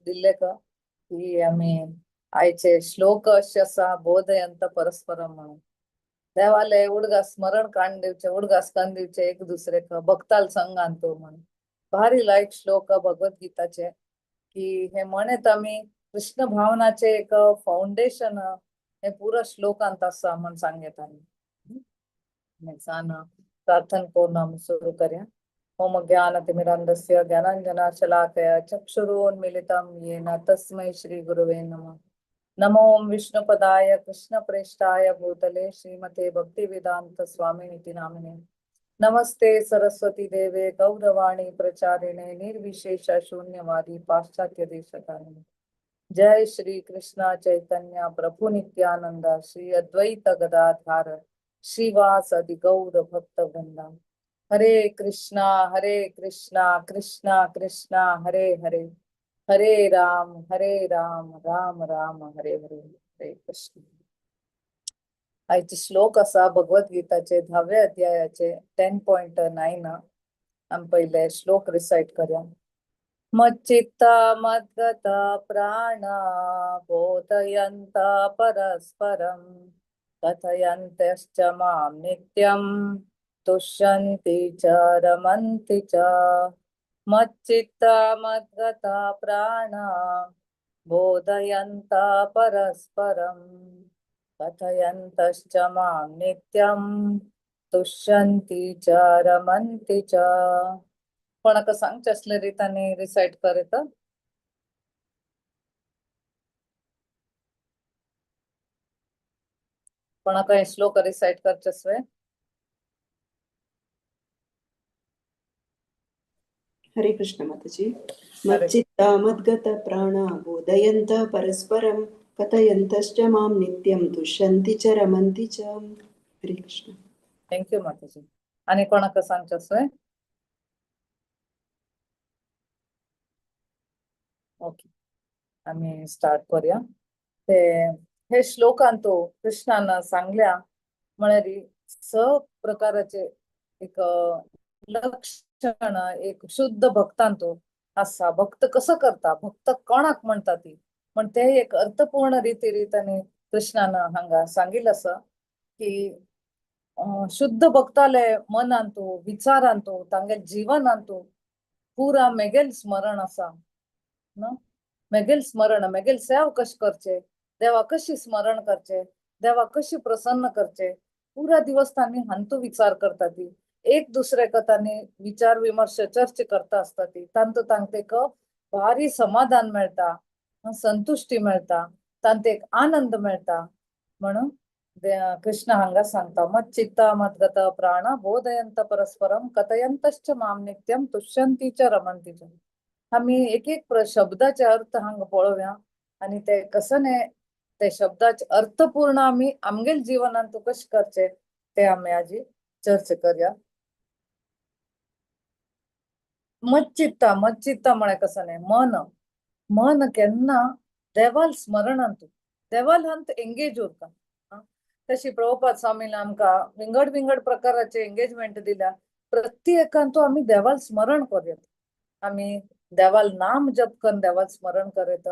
दिल्ले का की आमी आयचे श्लोक अशे आसा, बोधयंत परस्परम म्हणून देवाले उडगास स्मरण काण दिवचे, उडगास कन दिवचे एक दुसरेक भक्ताल संगान तो म्हणून. भारी लायक श्लोक भगवद्गीताचे की हे म्हणत आमी कृष्ण भावनाचे एक फाउंडेशन हे पुरा श्लोकांत आसा म्हण सांगता आमी. नेक्सान प्रार्थना करून आमी सुरू करया. ओम ज्ञानतिमिरान्धस्य ज्ञानांजनशलाकया चक्षुरुन्मीलितं येन तस्मै श्री गुरुवे नमः. नमो विष्णुपदाय कृष्णप्रेष्ठाय भूतले श्रीमते भक्तिवेदांत स्वामिनिति नामिने. नमस्ते सरस्वती देवे गौरवाणी प्रचारिणे निर्विशेष शून्यवादी पाश्चात्य देशतारिणे. जय श्री कृष्ण चैतन्य प्रभु नित्यानंद श्री अद्वैत गदाधार श्रीवासादि गौर भक्त वृंदा. हरे कृष्णा हरे कृष्णा कृष्णा कृष्णा हरे हरे, हरे राम हरे राम राम राम हरे हरे. हरे कृष्ण. आयचे श्लोक आसा भगवद्गीताचे 10व्या अध्यायाचे 10.9. आमी पयले श्लोक रिसायट करया. मच्चित्ता मद्गत प्राणा बोधयन्त परस्परं कथयन्तश्च मां नित्यं तुष्यन्ति च रमन्ति च. मच्चित्ता मद्गत प्राणा बोधयन्त परस्परं कथयन्तश्च मां नित्यं तुष्यन्ति च रमन्ति च. कोणाक सांगचें आसलें रितांनी रिसायट करता? कोणाक हे श्लोक रिसायट करचे आसले? हरे कृष्ण माताजी. मच्चित्ता मद्गत प्राणा बोधयन्त परस्परं कथयन्तश्च मां नित्यं तुष्यन्ति च रमन्ति च. हरे कृष्ण. Thank you माताजी. आनी कोणाक सांगचें आसलें? ओके, आमी स्टार्ट करूया. ते हे श्लोकांत कृष्णान सांगल्या म्हळ्यार स प्रकाराचे एक लक्षण एक शुद्ध भक्तांतो आसा. भक्त कसो करता, भक्त कोणाक म्हणटा ती, पण ते एक अर्थपूर्ण रिती रितांनी कृष्णान हांगा सांगिल्लें आसा की शुद्ध भक्ताले मनांतू विचारांतू तांगे जीवनांतू पुरा मेगेल स्मरण आसा न, मेगेल स्मरण, मेगेल सेव कशें करचे, देवा कशी स्मरण करचे, देवा कशी प्रसन्न करचे, पुरा दिवस तांणी हांतू विचार करता ती, एक दुसरे तांणी विचार विमर्श चर्चा करता आसता ती, तांतू तांकां एक भारी समाधान मेळटा, संतुश्टी मेळटा, तांकां एक आनंद मेळटा. म्हणून कृष्ण हांगा सांगता मच्चित्ता मद्गत प्राण बोधयंत परस्परम कथयंतश्च माम नित्यम तुष्यंती च रमंती च. आमी एक एक शब्दाचे अर्थ हांगा पळोवया आनी ते कसने ते शब्दाचे अर्थपूर्ण आमी आमगेल जीवनांत कशें करचे ते आमी आजी चर्चा करया. मच्चित्ता, मच्चित्ता म्हळ्यार कसं न्ही, मन, मन केन्ना देवाल स्मरणांत देवाल हांत एंगेज उरता. तशी प्रभुपाद स्वामीन आमकां विंगड विंगड प्रकाराचे एंगेजमेंट दिल्या. प्रत्येकान तो आमी देवाल स्मरण करूया, आमी देवाल नाम जप करून देवाल स्मरण करत,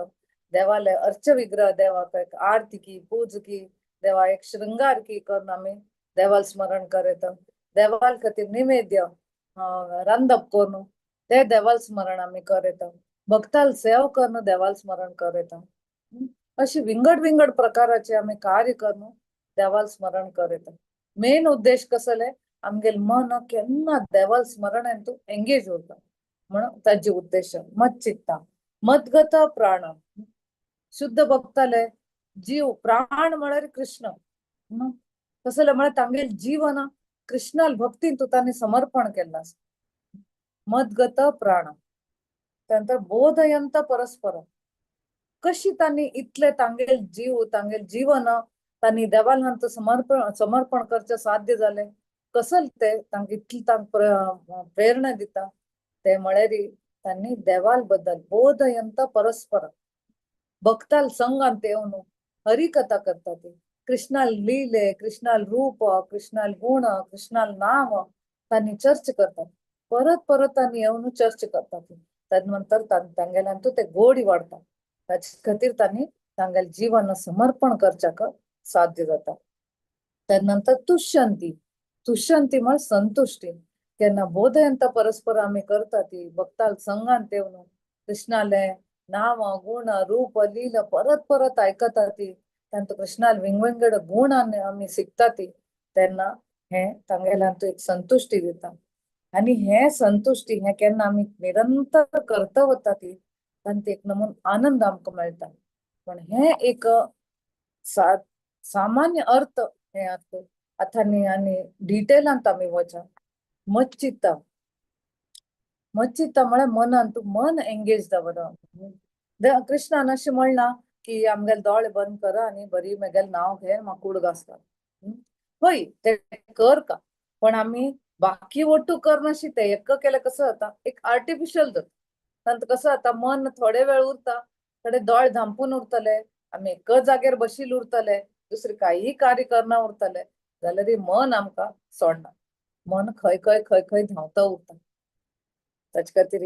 देवाले अर्च विग्रह देवाक एक आरती की पूज की देवा एक शृंगार की करून आमी देवाल स्मरण करत, देवाल खातीर निवेद्य रांदप करून ते देवाल स्मरण आमी करत, भक्ताल सेव करून देवाल स्मरण करत. अशी विंगड विंगड प्रकाराचे आमी कार्य करून देवाल स्मरण करत. मेन उद्देश कसले आमगेल मन केन्ना देवाल स्मरण तूं एंगेज उरता म्हणून ताजे उद्देश. मच्चित्ता मद्गत प्राण, शुद्ध भक्ताले जीव प्राण म्हळ्यार कृष्ण. कसले म्हळ्यार तांगेल जीवन कृष्णाल भक्तीन तूं तांणी समर्पण केल्लें आसा. मद्गत प्राण. त्यानंतर बोधयंत परस्पर, कशी तांणी इतले तांगेल जीव तांगेल जीवन तांणी देवाल हांत समर्पण समर्पण करचें साध्य जालें, कसल ते तांकां इतली तांकां प्रेरणा दिता ते म्हळ्यार तांणी देवाल बद्दल बोधयंत परस्पर भक्ताल संगांत येवन हरिकथा करता ते, कृष्णाल लीले, कृष्णाल रूप, कृष्णाल गुण, कृष्णाल नाम तांणी चर्चा करतात, परत परत तांणी येवन चर्चा करतात. तदनंतर तांगेल्यांतू ते गोडी वाडता. ताचे खातीर तांणी तांगेलें जीवन समर्पण करच्याक साध्य जाता. तदनंतर तुष्यंती. तुष्यंती म्हळ्यार संतुश्टी. केन्ना बोधयंत परस्पर आमी करता ती भक्ताल संगान येवन कृष्णाले नाम गुण रूप लीला परत परत आयकता ती, तांतू कृष्णाल विंगविंगड गुण आमी शिकता ती, तेन्ना हे तांगेल्यांतू एक संतुश्टी दिता. आनी हे संतुश्टी हे केन्ना आमी निरंतर करता वता ती तांतू एक नमून आनंद आमकां मेळटा. पण हे एक सामान्य अर्थ हे अर्थ आतां न्ही आनी डिटेलांत आमी वचा. मच्चित्ता. मच्चित्ता म्हळ्यार मनान तूं मन एंगेज दवरप. कृष्णान अशें म्हणलां की आमगेले दोळे बंद कर आनी बरी म्हगेलें नांव घे, म्हाका उडगास कर. हय, ते कर का, पण आमी बाकी वट्टू करनाशी ते एक केल्यार कसो जाता, एक आर्टिफिशियल जाता. तांतूं कसो जाता, मन थोडे वेळ उरता, थोडे दोळे धांपून उरतले, आमी एका जाग्यार बशील उरतले, दुसरें कांय कार्य करना उरतले, जाल्यार मन आमकां सोडना. मन खंय खंय खंय खंय धांवता उरता. ताचे खातीर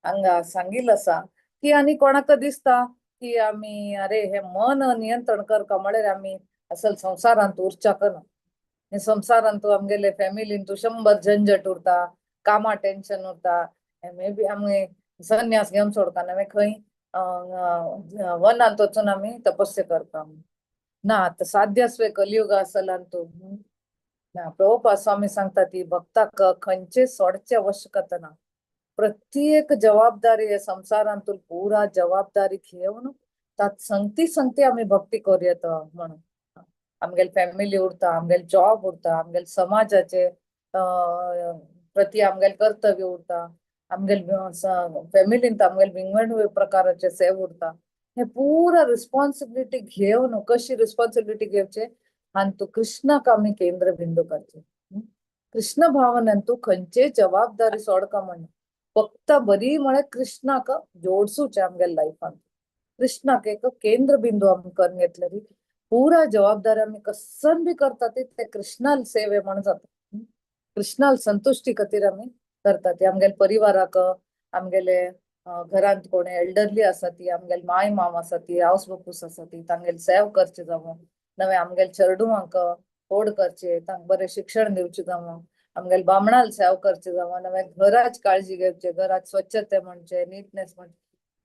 हांगा सांगिल्लें आसा की आनी कोणाक दिसता की आमी अरे हे मन नियंत्रण करका म्हळ्यार आमी असल संवसारांत उरच्याक ना. हे संवसारांत आमगेले फॅमिलीन तूं 100 झंझट उरता, कामा टेन्शन उरता, मे बी आमी संन्यास घेवन सोडता, आमी खंय वनांत वचून आमी तपस्या करता. ना, आतां साध्य कलियुग आसलान तूं ना. प्रभुपाद स्वामी सांगता ती भक्ताक खंयचे सोडचे आवश्यकता ना. प्रत्येक जबाबदारी संवसारांतून पुरा जबाबदारी घेवन तात संगती संगती आमी भक्ती करूं येता म्हणून. आमगेले फॅमिली उरता, आमगेले जॉब उरता, आमगेले समाजाचे प्रती आमगेले कर्तव्य उरता, आमगेले फॅमिलींत आमगेले विंगड प्रकाराचे सेव उरता. हे पुरा रिस्पॉन्सिबिलिटी घेवन कशी रिस्पॉन्सिबिलिटी घेवचे, हांतू कृष्णाक आमी केंद्रबिंदू करचे. कृष्ण भावनेन तूं खंयचे जबाबदारी सोडका म्हण फक्त बरी म्हळ्यार कृष्णाक जोडसूचे आमगेले लायफान. कृष्णाक एक केंद्रबिंदू आमी करून घेतले, पुरा जबाबदारी आमी कसन बी करता ते कृष्णाल सेवे म्हण जाता. कृष्णाल संतुश्टी खातीर आमी करता ती. आमगेले परिवाराक, आमगेले घरांत कोण एल्डरली आसा ती, आमगेले माय माम आसा ती, आवस बापूस आसा ती, तांगेले सेव करचे जावं, नवे आमगेले चेडवांक फोड करचे, तांकां बरें शिक्षण दिवचें जावं, आमगेले बामणाल सेव करचे जावं, नवे घराच काळजी घेवचे, घरात स्वच्छते म्हणचे, नीटनेस म्हणचे,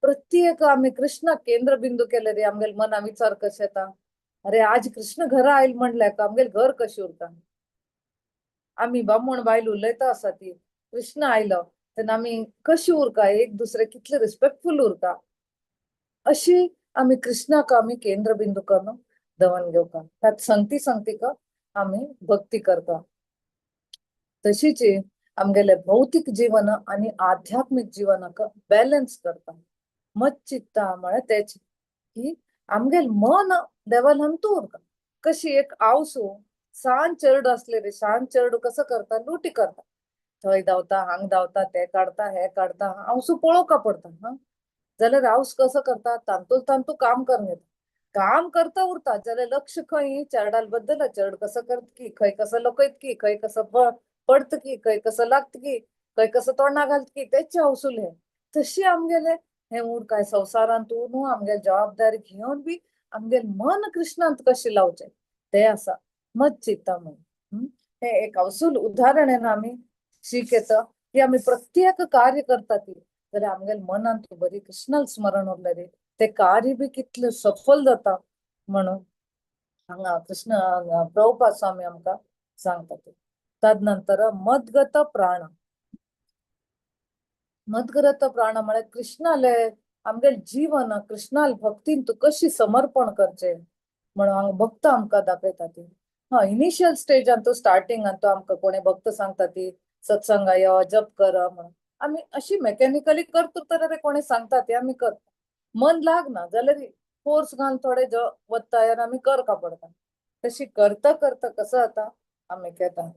प्रत्येक आमी कृष्णाक केंद्रबिंदू केले रे आमगेले मना विचार कशे येता, अरे आज कृष्ण घरा आयल म्हणल्यार आमगेले घर कशें उरता. आमी बामण बायल उलयता आसा ती, कृष्ण आयलो तेन्ना आमी कशी उरका, एक दुसरे कितले रिस्पेक्टफूल उरता. अशी आमी कृष्णाक आमी केंद्रबिंदू करून दवन घेवका. त्यात संगती संगतीक आमी भक्ती करता. तशीच आमगेले भौतीक जीवन आनी आध्यात्मीक जीवनाक बॅलन्स करता. मच्चित्ता म्हळ्यार तेच की आमगेले मन देवाल हमतू उरता. कशी एक आवसू सान चेरडू असले रे, सान चेरडू कसो करता, लुटी करता, थंय धांवता, हांग धांवता, ते काडता, हे काडता, आवसू पळोवका पडता. हा, जाल्यार आवस कसो करता, तांतूल तांतू काम करून घेता, काम करता उरता, जाल्यार लक्ष खंय चेरडाल बद्दल, चेरड कसो करत की, खंय कसो लकयत की, खंय कसो पडत की, खंय कसो लागत की, खंय कसो तोंडा घालत की, तेचे हौसूल हे. तशी आमगेले हे उर काय संवसारांत न्हू आमगेले जबाबदारी घेवन बी आमगेले मन कृष्णांत कशें लावचें ते आसा मत चित्ता म्हणून. हे एक हौसूल उदाहरण आमी शीक येता की आमी प्रत्येक कार्य करता ती जाल्यार आमगेले मनांत बरी कृष्णाल स्मरण उरलें रे, ते कार्य बी कितलें सफल जाता म्हणून हांगा कृष्ण प्रभुपाद स्वामी आमकां सांगता ते. तदनंतर मद्गत प्राण. मद्गत प्राण म्हळ्यार कृष्णाले आमगेले जीवन कृष्णाल भक्तीन तूं कशी समर्पण करचे म्हणून हांगा भक्त आमकां दाखयता ती. हा, इनिशियल स्टेजान तो स्टार्टिंगान तो आमकां कोणी भक्त सांगता ती सत्संगा यो, जप कर म्हणून, आमी अशी मेकॅनिकली करता तर कोणी सांगता ती आमी करता, मन लागना जाल्यार फोर्स घालून थोडे वता आनी आमी करका पडटा. तशी करता करता कसो जाता, आमी घेता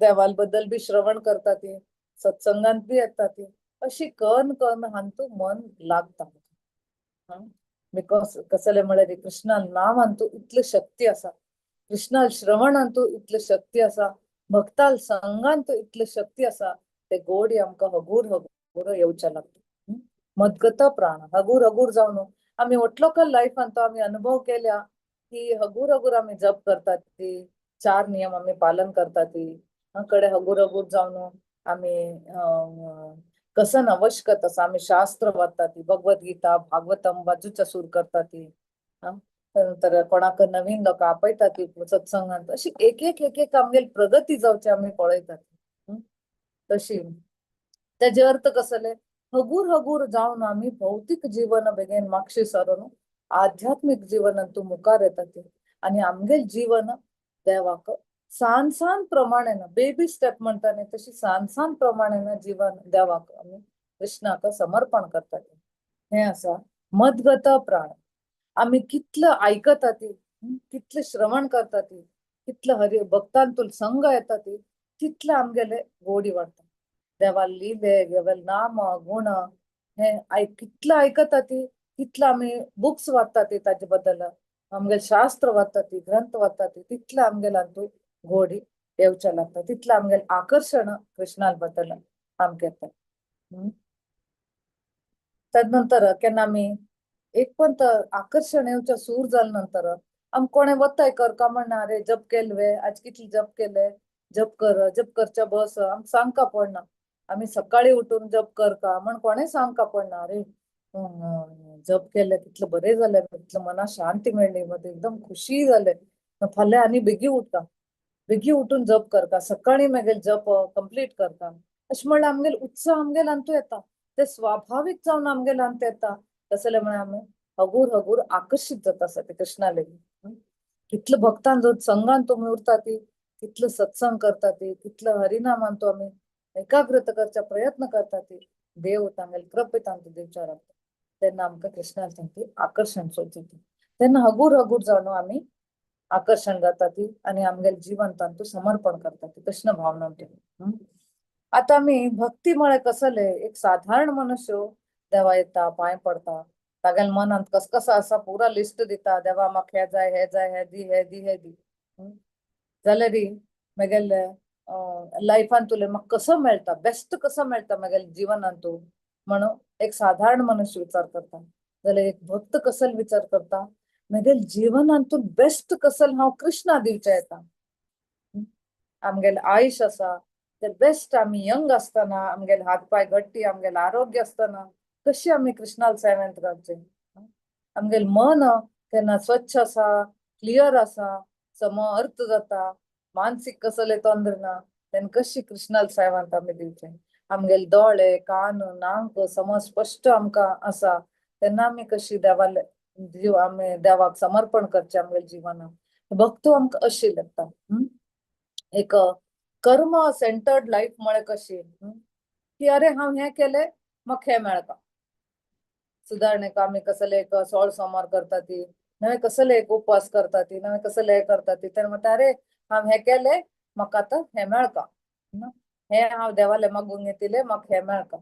देवाल बद्दल बी श्रवण करता ती, सत्संगांत बी येता ती, अशी करून करून हांतू मन लागता. Because कसले म्हळ्यार कृष्णा नांव हांतू इतली शक्ती आसा, कृष्णा श्रवणांतू इतली शक्ती आसा, भक्ताल संगांतू इतली शक्ती आसा, ते गोडी आमकां हगूर हगूर येवच्या लागता. मदगत प्राण हगूर हगूर जावन आमी ओटलोकल लायफान तो आमी अनुभव केल्या की हगूर हगूर आमी जप करतात ती, चार नियम आमी पालन करतात ती, कडे हगूर हगूर जावन आमी कसन आवश्यकत आसा आमी शास्त्र वाचता ती, भगवत गीता भागवतम वाचूच्या सूर करता ती, नंतर कोणाक नवीन लोक आपयता ती सत्संगांत, अशी एक एक एक एक आमगेली प्रगती जावची आमी पळयतात. तशी तेजे अर्थ कसले हगूर हगूर जावन आमी भौतीक जीवन बेगीन मागशी सरून आध्यात्मीक जीवनांतू मुखार येता ती आनी आमगेल जीवन देवाक सान सान प्रमाणे बेबी स्टेप म्हणटा न्ही तशी सान सान प्रमाणे जीवन देवाक आमी कृष्णाक समर्पण करतात. हें आसा मदगत प्राण. आमी कितलं आयकता ती, कितले श्रवण करता ती, कितलं हरी भक्तांतून संग येता ती, तितले आमगेले गोडी वाडटा. देवाल लिले देवाल नाम गुण हे कितलं आयकता ती, तितलं आमी बुक्स वाचता ती ताजे बद्दल, आमगेले शास्त्र वाचता ती, ग्रंथ वाचता ती, तितले आमगेले हातूंत गोडी येवच्या लागता, तितलें आमगेलें आकर्शण कृष्णा बद्दल आमकां येता. तदनंतर केन्ना आमी एक पण आकर्शण येवच्या सूर जाले नंतर आम कोणें वताय करका म्हणना, अरे जप केले वे आज कितले जप केले, जप कर जप करच्या बस आमकां सांगका पडना. आमी सकाळी उठून जप करका म्हण कोणें सांगका पडना, अरे जप केले कितले बरें जालें, कितलें मनाक शांती मेळ्ळी, मागीर एकदम खुशी जालें, फाल्यां आनी बेगी उठता, बेगी उठून जप करता, सकाळी मागीर जप कंप्लीट करता, अशें म्हणल्यार आमगेलो उत्साह आमगेले हातूंत येता, ते स्वाभावीक जावन आमगेले हातूंत येता. तसले म्हळ्यार आमी हगूर हगूर आकर्शीत जाता आसा ते कृष्णा लागीं. कितले भक्तान जो संघान तुमी उरता ती, कितलो सत्संग करता ती, कितलो हरिनामान तो आमी एकाग्रत करचा प्रयत्न करता ती, देव तांगेले कृपेत तांकां दिवच्या रावता. तेन्ना आमकां कृष्णा तांची आकर्शण सोदता, तेन्ना हगूर हगूर जावन आमी आकर्शण जाता ती आनी आमगेले जीवन तांतू समर्पण करता ती कृष्ण भावना. आतां आमी भक्ती म्हळ्यार कसले एक साधारण मनुष्य देवा येता पांय पडता, तागेल्या मनांत कस कसो आसा पुरा लिस्ट दिता, देवा म्हाका हें जाय हें जाय हें दी हें दी हें दी, जाल्यार मागीर लायफान तुले म्हाका कसो मेळटा बेस्ट कसो मेळटा मागीर जिवनांत तूं म्हणून एक साधारण मनुष्य विचार करता. जाल्यार एक भक्त कसल विचार करता, मागीर जिवनांतून बेस्ट कसल हांव कृष्णा दिवचें येता. आमगेलें आयुश आसा ते बेस्ट आमी यंग आसतना, आमगेले हात पांय घट्टी, आमगेलें आरोग्य आसतना कशी आमी कृष्णाल सेवेंत घालचें. आमगेलें मन केन्ना स्वच्छ आसा, क्लियर आसा, सम अर्थ जाता, मानसीक कसले तोंद्र ना, तेन्ना कशी कृष्णाल सेवांत आमी दिवचें. आमगेले दोळे कान नाक सम स्पश्ट आमकां आसा, तेन्ना आमी कशी देवाले जीव आमी देवाक समर्पण करचें आमगेल्या जिवनाक. भक्त आमकां अशी लागता. एक कर्म सेंटर्ड लायफ म्हळ्यार कशी की अरे हांव हें केलें म्हाका हें मेळटा. सुदारणेक आमी कसले एक सोळ सोमार करता ती, नवे कसले एक उपवास करता ती, नवे कसले हें करता ती, तेन्ना म्हणटा अरे हांव हें केलें म्हाका आतां हें मेळटा, हें हांव देवालें मागूंक घेतिल्लें म्हाका हें मेळटा,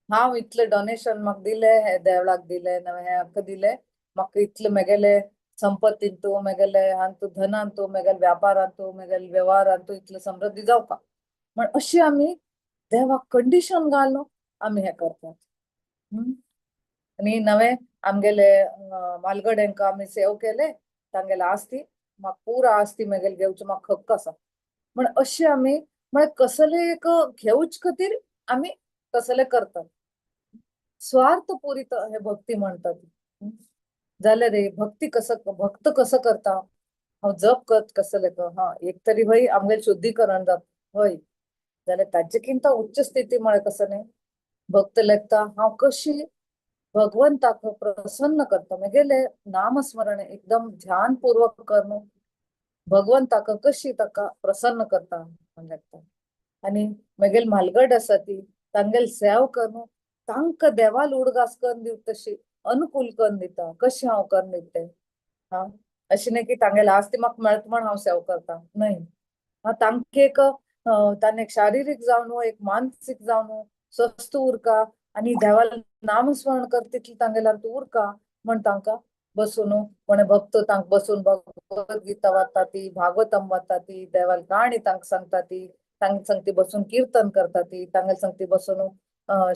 हांव इतलें डोनेशन म्हाका दिलें, हें देवळाक दिलें, नवें हें हाका दिलें, म्हाका इतलें मेगेलें संपत्तींतू मेगेले हांतू धनांतू मेगेले व्यापारांतू मेगेले वेव्हारांतू इतलें समृद्धी जावपा म्हण अशी आमी देवाक कंडिशन घालून आमी हें करतात. आनी नवें आमगेले मालगड्यांक आमी सेव केले तांगेले आस्ती म्हाका पुरा आस्ती मेगेले घेवचो म्हाका हक्क आसा म्हण अशी आमी म्हळ्यार कसले एक घेवच खातीर आमी कसले करतात. स्वार्थ पुरीत हे भक्ती म्हणतात. जाल्यार रे भक्ती कसं भक्त कसं करता, हांव जप करत कसले हा एक तरी हय आमगेलें शुद्धीकरण जाता हय, जाल्यार ताजे किंता उच्च स्थिती म्हळ्यार कसं न्ही भक्त लेखता हांव कशी भगवंताक प्रसन्न करता, मेगेले नामस्मरण एकदम ध्यानपूर्वक करून भगवंताक कशी ताका प्रसन्न करता म्हण लेखता. आनी मेगेले म्हालगड आसा ती तांगेले सेव करून तांकां देवाल उडगास करून दिवता तशी अनुकूल करून दिता, कशें हांव करून दिता तें, हा अशें न्ही की तांगेले आस्ती म्हाका मेळटा म्हण हांव सेव करता, न्हय, हा तांकां एक तांणी एक शारिरीक जावन एक मानसीक जावन स्वस्थ उरका आनी देवाल नामस्मरण करता तितलें तांगेल्या उरका म्हण तांकां बसून कोणे भक्त तांकां बसून भगवत गीता वाचता ती, भागवतम वाचता ती, देवाल काणी तांकां सांगता ती, तांकां संगती बसून किर्तन करता ती, तांगेले संगती बसून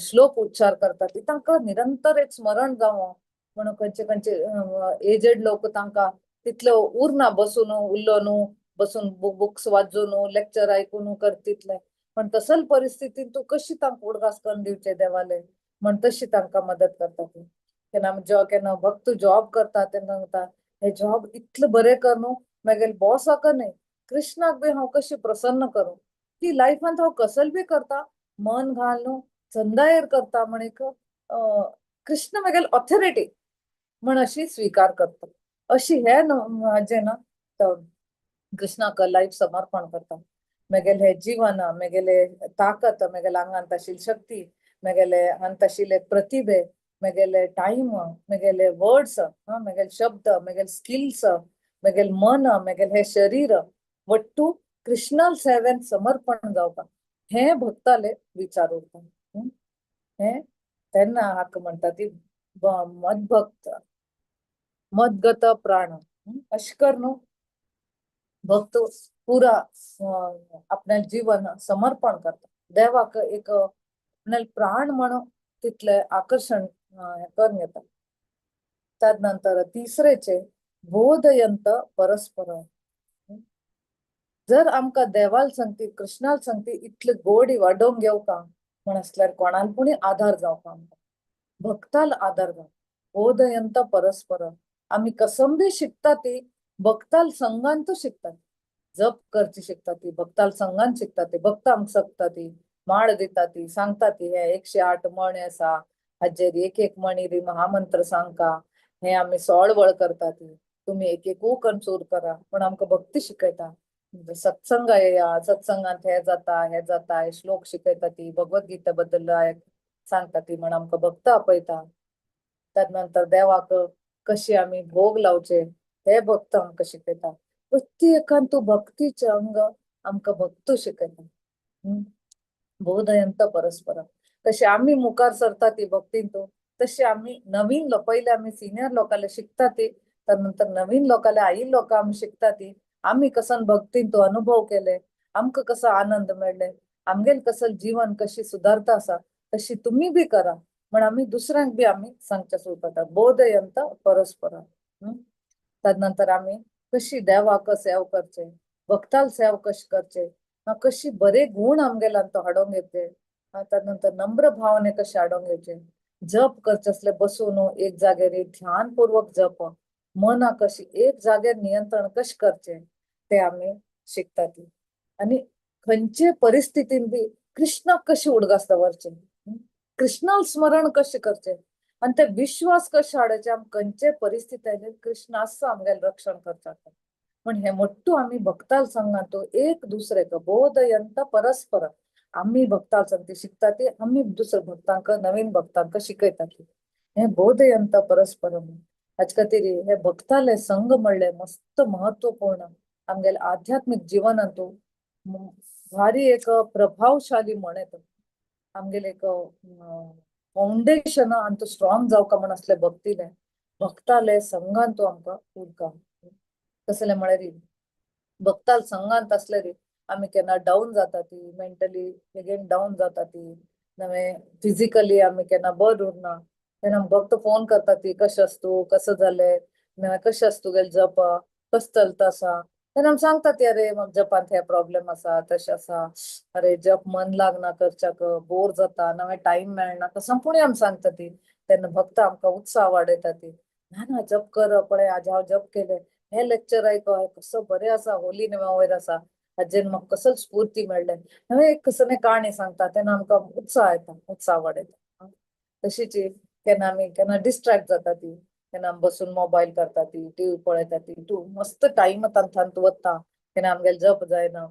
श्लोक उच्चार करता ती तांकां निरंतर एक स्मरण जावं म्हणून. खंयचे खंयचे एजेड लोक तांकां तितले उरना बसून उल्लो न्हू, बसून बुक्स वाचून न्हू, लेक्चर आयकून करतितले. पण तसल परिस्थितीन तूं कशी तांकां उडगास करून दिवचे देवाले म्हण तशी तांकां मदत करता ती. केन्ना आमी जॉब, केन्ना भक्त जॉब करता तेन्ना सांगता, हे जॉब इतलें बरें कर न्हू, मागीर बॉसाक न्हय कृष्णाक बी हांव कशी प्रसन्न करूं. ती लायफांत हांव कसल बी करता, मन घाल न्हू, चंदायेर करता म्हण एक कृष्ण मागीर ऑथॉरिटी म्हण अशी स्विकार करता. अशी हे हाजें ना कृष्णाक लायफ समर्पण करता. मेगेले हे जीवन, मेगेले ताकत, मेगेले आंगांत आशिल्ली शक्ती, मेगेले हांत आशिल्ले प्रतिभे, मेगेले टायम, मेगेले वर्ड्स, मेगेले शब्द, मेगेले स्किल्स, मेगेले मन, मेगेले हे शरीर वट्टू कृष्णाल सेवेन समर्पण जावपा हे भक्ताले विचार उरता. हे तेन्ना हाका म्हणटा ती मदभक्त मदगत प्राण. अशें कर न्हू भक्त पुरा आपल्या जीवन समर्पण करता देवाक, एक आपल्या प्राण म्हणून तितले आकर्षण हें करून घेता. त्यानंतर तिसरेचे बोधयंत परस्पर. जर आमकां देवाल संगती कृष्णाल संगती इतले गोडी वाडोवंक घेवका म्हण आसल्यार कोणाल पुणी आधार जावपा, आमकां भक्ताल आधार जावं. बोधयंत परस्पर. आमी कसम बी शिकता ती भक्ताल संगांतूच शिकतात. जप करची शिकता ती भक्ताल संगान शिकता ती. भक्त आमकां शकता ती माळ दिता ती सांगता ती हे 108 मणी आसा, हाजेर एक एक मणी महामंत्र सांगका, हे आमी सोळवळ करता ती, तुमी एक एक करून करा पण आमकां भक्ती शिकयता. सत्संग येया, सत्संगांत हे जाता हे जाता, हे श्लोक शिकयता ती, भगवद्गीता बद्दल सांगता ती म्हण आमकां भक्त आपयता. त्यानंतर देवाक कशी आमी भोग लावचे हे भक्त आमकां शिकयता. प्रत्येकान तूं भक्तीचे अंग आमकां भक्त शिकयता. बोधयंत परस्पर. तशी आमी मुखार सरता ती भक्तीन तूं तशी आमी नवीन लोक, पयले आमी सिनियर लोकांले शिकता ती, त्यानंतर नवीन लोकांले आई लोक आमी शिकता ती. आमी कसन भक्तीन तो अनुभव केले, आमकां कसो आनंद मेळ्ळे, आमगेल कसल जीवन कशी सुधारता आसा तशी तुमी बी करा म्हण आमी दुसऱ्यांक बी आमी सांगचे सुरू करता. बोधयंत परस्पर. त्यानंतर आमी कशी देवाक सेव करचे, भक्ताल सेव कशी करचे, कशी बरे गुण आमगेल्यान तो हाडोवंक येते, त्यानंतर नम्र भावने कशे हाडोवंक येवचे, जप करचे असले बसून एक जाग्यार ध्यानपूर्वक जप, मनाक कशी एक जाग्यार नियंत्रण कशें करचे ते आमी शिकता ती. आनी खंयचे परिस्थितीन बी कृष्णाक कशी उडगास दवरचे, कृष्णाल स्मरण कशें करचें आनी ते विश्वास कशें हाडचे, आमी खंयचे परिस्थिती आयल्यार कृष्ण आसा आमगेलें रक्षण करचाक म्हण हे मोट्टू आमी भक्ताल संगात एक दुसरेक बोधयंत परस्पर. आमी भक्ताल संगती शिकता ती, आमी दुसऱ्या भक्तांक नवीन भक्तांक शिकयता ती. हे बोधयंत परस्पर. हाचे खातीर हे भक्ताले संग म्हणले मस्त महत्वपूर्ण आमगेले आध्यात्मिक जीवनांतू भारी एक प्रभावशाली म्हण येता. आमगेले एक फाउंडेशन आनी तो स्ट्रॉंग जावका म्हण असले भक्तीले भक्ताले संगान तो आमकां उरका. कसले म्हळ्यार भक्ताल संगांत असले आमी केन्ना डावन जाता ती, मेंटली अगेन डावन जाता ती, नवे फिजिकली आमी केन्ना बर उरना तेन्ना भक्त फोन करता ती, कशें आसा तूं, कसं जालें, कशें आसा तुगेलें जप, कसं चलता आसा. तेन्ना आमी सांगता ती, अरे म्हाका जपांत हे प्रॉब्लेम आसा, तशें आसा, अरे जप मन लागना करच्याक, बोर जाता, नवे टायम मेळना, तसं पुणी आमी सांगता ती. तेन्ना भक्त आमकां उत्साह वाडयता ती, ना ना जप कर, पळय आज हांव जप केलें, हे लेक्चर आयको, कसो बरें आसा, होली नव्या वयर आसा, हाजेर म्हाका कसो स्फूर्ती मेळ्ळें, नवे एक कसं काणी सांगता तेन्ना आमकां उत्साह येता, उत्साह वाडयता. तशीच केन्ना आमी केन्ना डिस्ट्रॅक्ट जाता ती, केन्ना आमी बसून मोबायल करता ती, टीव्ही पळयता ती, तूं मस्त टायम तांत वता, केन्ना आमगेले जप जायना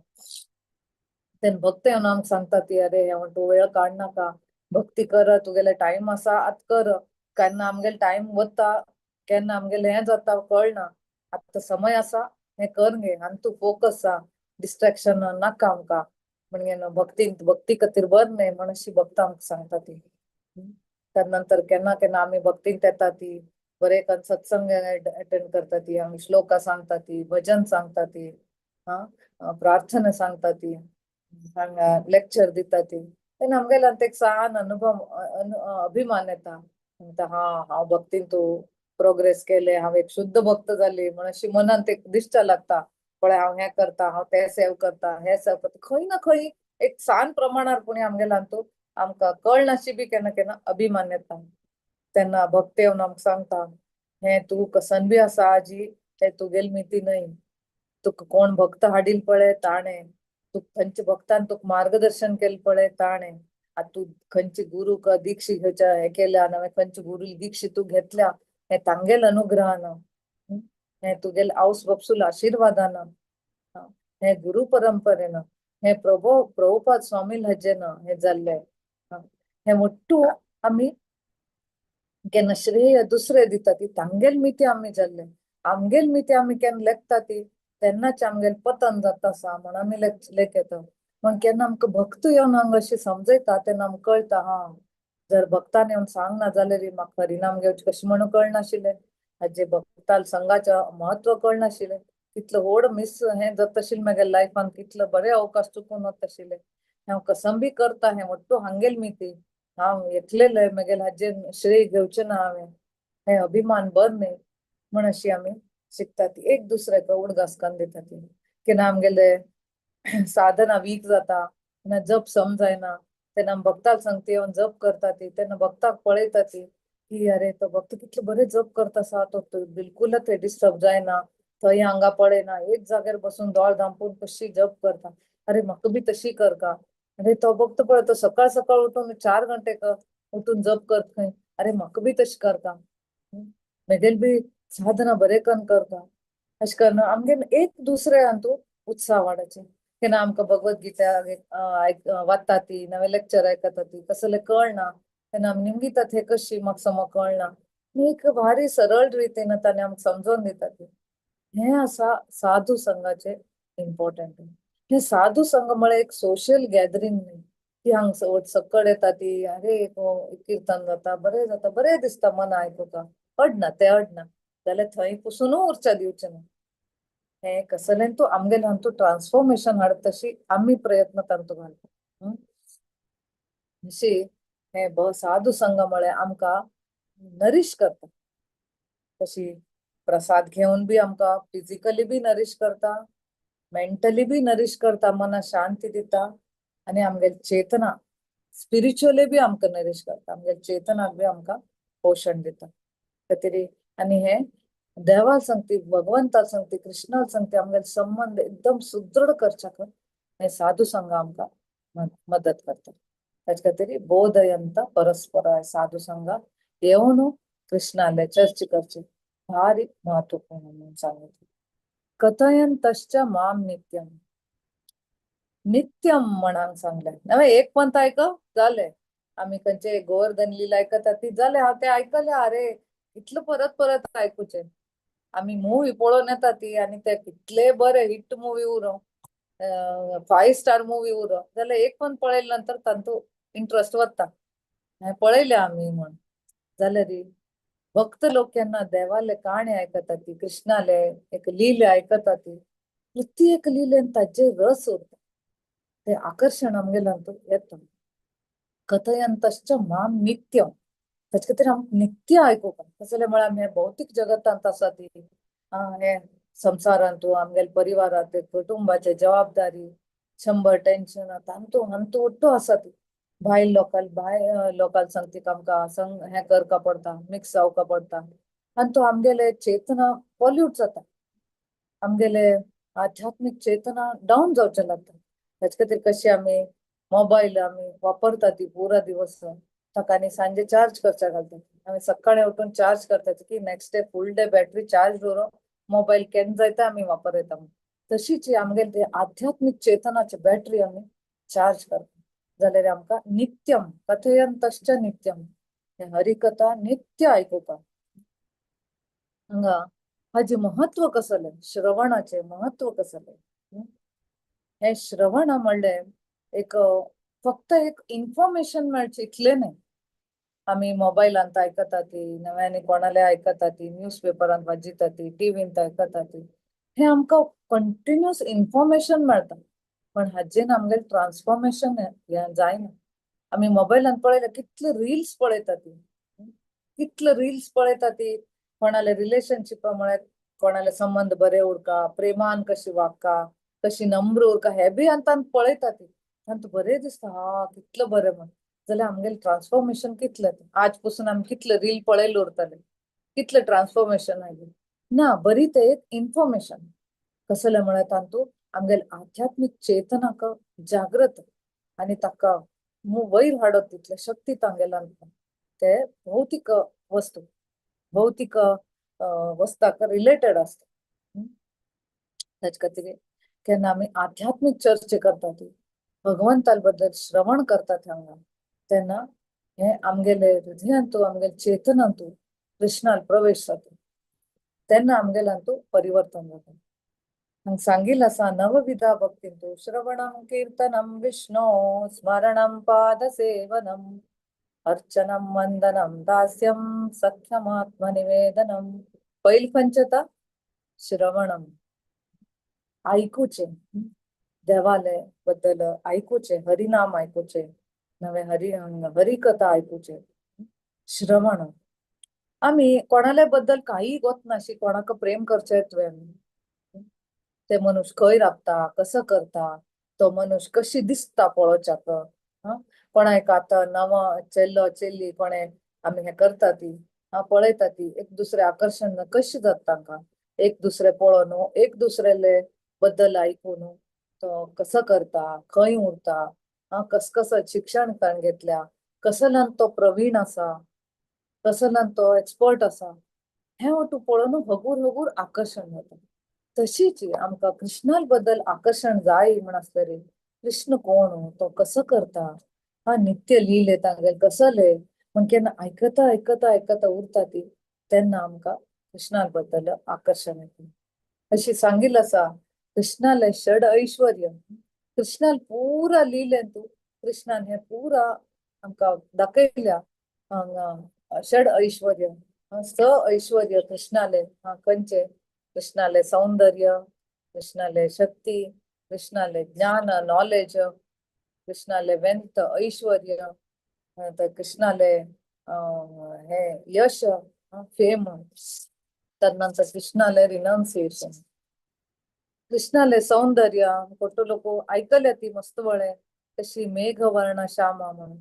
तेन्ना भक्त येवन आमकां सांगता ती, अरे तूं वेळ काडनाका, भक्ती कर, तुगेले टायम आसा आतां कर, केन्ना आमगेले टायम वता, केन्ना आमगेलें हें जाता कळना, आतां समय आसा हें कर गे आनी तूं फोकस आ, डिस्ट्रॅक्शन नाका आमकां म्हणजे भक्तीन भक्ती खातीर बर न्हय म्हण अशी भक्त आमकां सांगता ती. त्या नंतर केन्ना केन्ना आमी भक्तींत येता ती, बरे सत्संग अटेंड करता ती, आमी श्लोका सांगता ती, भजन सांगता ती, हा प्रार्थना सांगता ती, हांगा लेक्चर दिता ती. तेन्ना आमगेल्यान एक सान अनुभव अभिमान येता. म्हणटा हा हांव भक्तीन तूं प्रोग्रेस केले, हांव एक शुद्ध भक्त जाली म्हण अशी मनांत एक दिश्ट लागता. पळय हांव हें करता, हांव तें सेव करता, हें सेव करता. खंय ना खंय एक सान प्रमाणार पुणी आमगेल्यान तूं आमकां कळनाशी बी केन्ना केन्ना अभिमान येता. तेन्ना भक्त येवन आमकां सांगता, हें तूं कसन बी आसा आजी, हें तुगेली मिती न्हय, तुका कोण भक्त हाडील पळय ताणें, तुका खंयच्या भक्तान तुका मार्गदर्शन केलें पळय ताणें, आतां तूं खंयचे गुरूक दीक्षा घेवच्या हें केल्या, नवें खंयचे गुरू दीक्षा तूं घेतल्या हें तांगेल अनुग्रहान, हें तुगेले आवस बापसूल आशिर्वादान, हें गुरु परंपरेन, हें प्रभुपाद स्वामी हाजेन हें जाल्लें. हें मोट्टू आमी केन्ना श्रेय दुसरे दिता ती तांगेल मिती आमी जाल्ले, आमगेल मिती आमी केन्ना लेखता ती तेन्नाच आमगेल पतन जाता आसा म्हण आमी लेखता. म्हण केन्ना आमकां भक्त येवन हांगा अशें समजयता तेन्ना आमकां कळटा, हा जर भक्तान येवन सांगना जाल्यार म्हाका हरिनाम घेवचें कशें म्हणून कळनाशिल्लें, हाजे भक्ताल संघाचें म्हत्व कळनाशिल्लें, कितलो व्हड मिस हें जाता आशिल्लें म्हागे लायफान, कितलो बरे अवकाश चुकून वता आशिल्ले. हांव कसम बी करता हें वट्टू हांगेल मिती, हांव एकलेले म्हागेले हाजेर श्रेय घेवचें ना हांवें, हें अभिमान बर न्हय म्हण अशी आमी शिकता ती एक दुसऱ्याक उडगास करून दिता ती. केन्ना आमगेले साधना वीक जाता, तेन्ना जप सम जायना, तेन्ना आमी भक्ताक सांगता येवन जप करता ती, तेन्ना भक्ताक पळयता ती की अरे तो भक्त कितलो बरें जप करता आसा, तो बिलकुलच थंय डिस्टर्ब जायना, थंय हांगा पळयना, एक जाग्यार बसून दोळ धांपून कशी जप करता, अरे म्हाका बी तशी करता. अरे तो भक्त पळय तो सकाळ सकाळ उठून 4 घंटे उठून जप करता खंय, अरे म्हाका बी तशी करता, म्हागेली बी साधना बरें करून करता. अशें करून आमगेर एक दुसऱ्यान तूं उत्साह वाडोवचें. केन्ना आमकां भगवत गीता वाचता ती, नवें लेक्चर आयकता ती, कसलें कळना तेन्ना आमी निमगिता थंय कशी म्हाका समज कळना, एक भारी सरळ रितीन ताणें आमकां समजोवन दिता ती. हें आसा साधू संघाचें इम्पोर्टंट. हें साधू संघ म्हळ्यार एक सोशल गॅदरींग न्हय की हांगा सकळ येता ती, अरे एक किर्तन जाता, बरें जाता, बरें दिसता मन आयकुपाक, अडना तें अडना जाल्यार थंय पसून उर्चा दिवचें ना. हें कसलें तूं आमगेलें हातूंत ट्रान्सफॉर्मेशन हाडटा तशी आमी प्रयत्न तांतूं घालता. अशी हें साधू संघ म्हळ्यार आमकां नरीश करता. तशी प्रसाद घेवन बी आमकां फिजिकली बी नरीश करता, मेंटली बी नरीश करता, मनाक शांती दिता, आनी आमगेली चेतना स्पिरिच्युअली बी आमकां नरीश करता, आमगेले चेतनाक बी आमकां पोशण दिता. खातीर आनी हें देवा सांगती, भगवंता सांगती, कृष्णा सांगती आमगेले संबंध एकदम सुदृढ करच्याक हें साधू संघ आमकां मदत करता. ताचे खातीर बोधयंत परस्पर साधू संघ येवन कृष्णाले चर्च करचे भारी महत्वपूर्ण म्हणून सांगितलं. कथयंतश्च माम नित्यम, नित्यम म्हणान सांगलें. नव्हे एक पंथ आयक जालें, आमी खंयचे गोवर्धन लीला आयकता ती जालें, हांव तें आयकलें, अरे इतलें परत परत आयकुचें. आमी मुवी पळोवन येता ती आनी ते कितले बरे हिट मुवी उरो, 5 स्टार मुवी उरो, जाल्यार एक पण पळयले नंतर तांतू इंट्रस्ट वता, हें पळयलें आमी म्हण. जाल्यार भक्त लोक केन्ना देवाले काणी आयकता ती, कृष्णाले एक लीले आयकता ती, ती एक लिलेन ताजे रस उरता, ते आकर्शण आमगेल्यान येता. कथयंतश्च माम नित्यम, ताचे खातीर आमकां नित्य आयकुपाक. कसलें म्हळ्यार आमी भौतीक जगतांत आसा ती, हे संवसारांतू आमगेले परिवारांत कुटुंबाचे जबाबदारी, 100 टेन्शन तांतू हांतू ಒಟ್ಟು आसा ती. भायल लोकाल भाय लोकाल सांगतीक आमकां संग हें करपा पडटा, मिक्स जावपा पडटा, आनी तो आमगेले चेतना पॉल्यूट जाता, आमगेले आध्यात्मीक चेतना डावन जावचें लागता. ताचे खातीर कशी आमी मोबायल आमी वापरता ती पुरा दिवस, ताका आनी सांजे चार्ज करच्या घालता. आमी सकाळीं उठून चार्ज करता की next day full day battery charge दवरून मोबायल केन्ना जायता आमी वापरता. तशीच आमगेले ते आध्यात्मीक चेतनाची बॅटरी आमी चार्ज करता जाल्यार आमकां नित्यम कथयंतश्च नित्यम हे हरिकथा नित्य आयकुपाक. हांगा हाजें म्हत्व कसलें, श्रवणाचें म्हत्व कसलें. हें श्रवण म्हणलें एक फक्त एक इन्फॉर्मेशन मेळचें इतलें न्हय. आमी मोबायलांत आयकता ती, नव्याने कोणाले आयकता ती, न्यूज पेपरांत वाचिता ती, टिवींत आयकता ती, हें आमकां कंटिन्युअस इन्फॉर्मेशन मेळटा, पण हाजेन आमगेलें ट्रान्सफॉर्मेशन हें जायना. आमी मोबायलान पळयल्या कितले रिल्स पळयता ती, कितले रिल्स पळयता ती. कोणाले रिलेशनशिपा म्हळ्यार कोणाले संबंध बरे उरका, प्रेमान कशी वागका, कशी नम्र उरका, हे बी आनी पळयता ती. तांकां बरें दिसता, हा कितलं बरें म्हण. जाल्यार आमगेलें ट्रान्सफॉर्मेशन कितलें? आज पसून आमी कितले रील पळयले उरतले, कितलें ट्रान्सफॉर्मेशन आयलें ना. बरी ते एक इन्फॉर्मेशन कसलें म्हळ्यार तातूंत आमगेले आध्यात्मीक चेतनाक जागृत आनी ताका वयर हाडत तितले शक्ती तांगेल्यान. ते भौतीक वस्तू, भौतीक वस्ताक रिलेटेड आसता. ताचे खातीर केन्ना आमी आध्यात्मीक चर्चा करता ती, भगवंता बद्दल श्रवण करतात हांगा, तेन्ना हे आमगेले हृदयांतू, आमगेले चेतनांतू कृष्णाल प्रवेश जाता, तेन्ना आमगेल्यांतू परिवर्तन जाता. हांगा सांगिल्लें आसा, नवविधा भक्तींतू श्रवणम कीर्तनम विष्णो स्मरणम पादसेवनम अर्चनम वंदनम दास्यम सख्यमात्मनिवेदनम. पयल खंयचें? श्रवणम, आयकुचें, देवाले बद्दल आयकुचें, हरिनाम आयकुचें, नवे हरी हरिकथा आयकुचें, श्रवण. आमी कोणाले बद्दल काही गोत नाशी, कोणाक प्रेम करचें तुवें, ते मनुष्य खंय राबता, कसो करता, तो मनुष्य कशी दिसता पळोवच्याक. कोणाक आतां नवो चेल्लो चेल्ली कोणे आमी हें करता ती, पळयता ती, एक दुसरे आकर्शण कशें जाता तांकां, एक दुसरे पळोवन, एक दुसरेले बद्दल आयकून, तो कसो करता, खंय उरता, कस कसो शिक्षण ताणें घेतल्या, कसल्यान तो प्रवीण आसा, कसल्यान तो एक्सपर्ट आसा, हें वटू पळोवन हगूर हगूर आकर्शण जाता. तशीच आमकां कृष्णा बद्दल आकर्शण जाय म्हण आसलें रे, कृष्ण कोण, तो कसो करता, हा नित्य लिले तांगेले कसले म्हण केन्ना आयकता आयकता आयकता उरता ती, तेन्ना आमकां कृष्णा बद्दल आकर्शण येता. अशी सांगिल्लें आसा, कृष्णाले षड ऐश्वर्य, कृष्णाल पुरा लिलें तूं, कृष्णान हें पुरा आमकां दाखयल्या. हांगा षड ऐश्वर्य, स ऐश्वर्य कृष्णाले. खंयचे? कृष्णाले सौंदर्य, कृष्णाले शक्ती, कृष्णाले ज्ञान नॉलेज, कृष्णाले वेंत ऐश्वर्य, कृष्णाले हे यश फेम, तदनंतर कृष्णाले रिनाउन्सिएशन. कृष्णाले सौंदर्य कोटो लोक आयकल्या ती मस्त वळे तशी मेघवर्ण श्यामा म्हणून,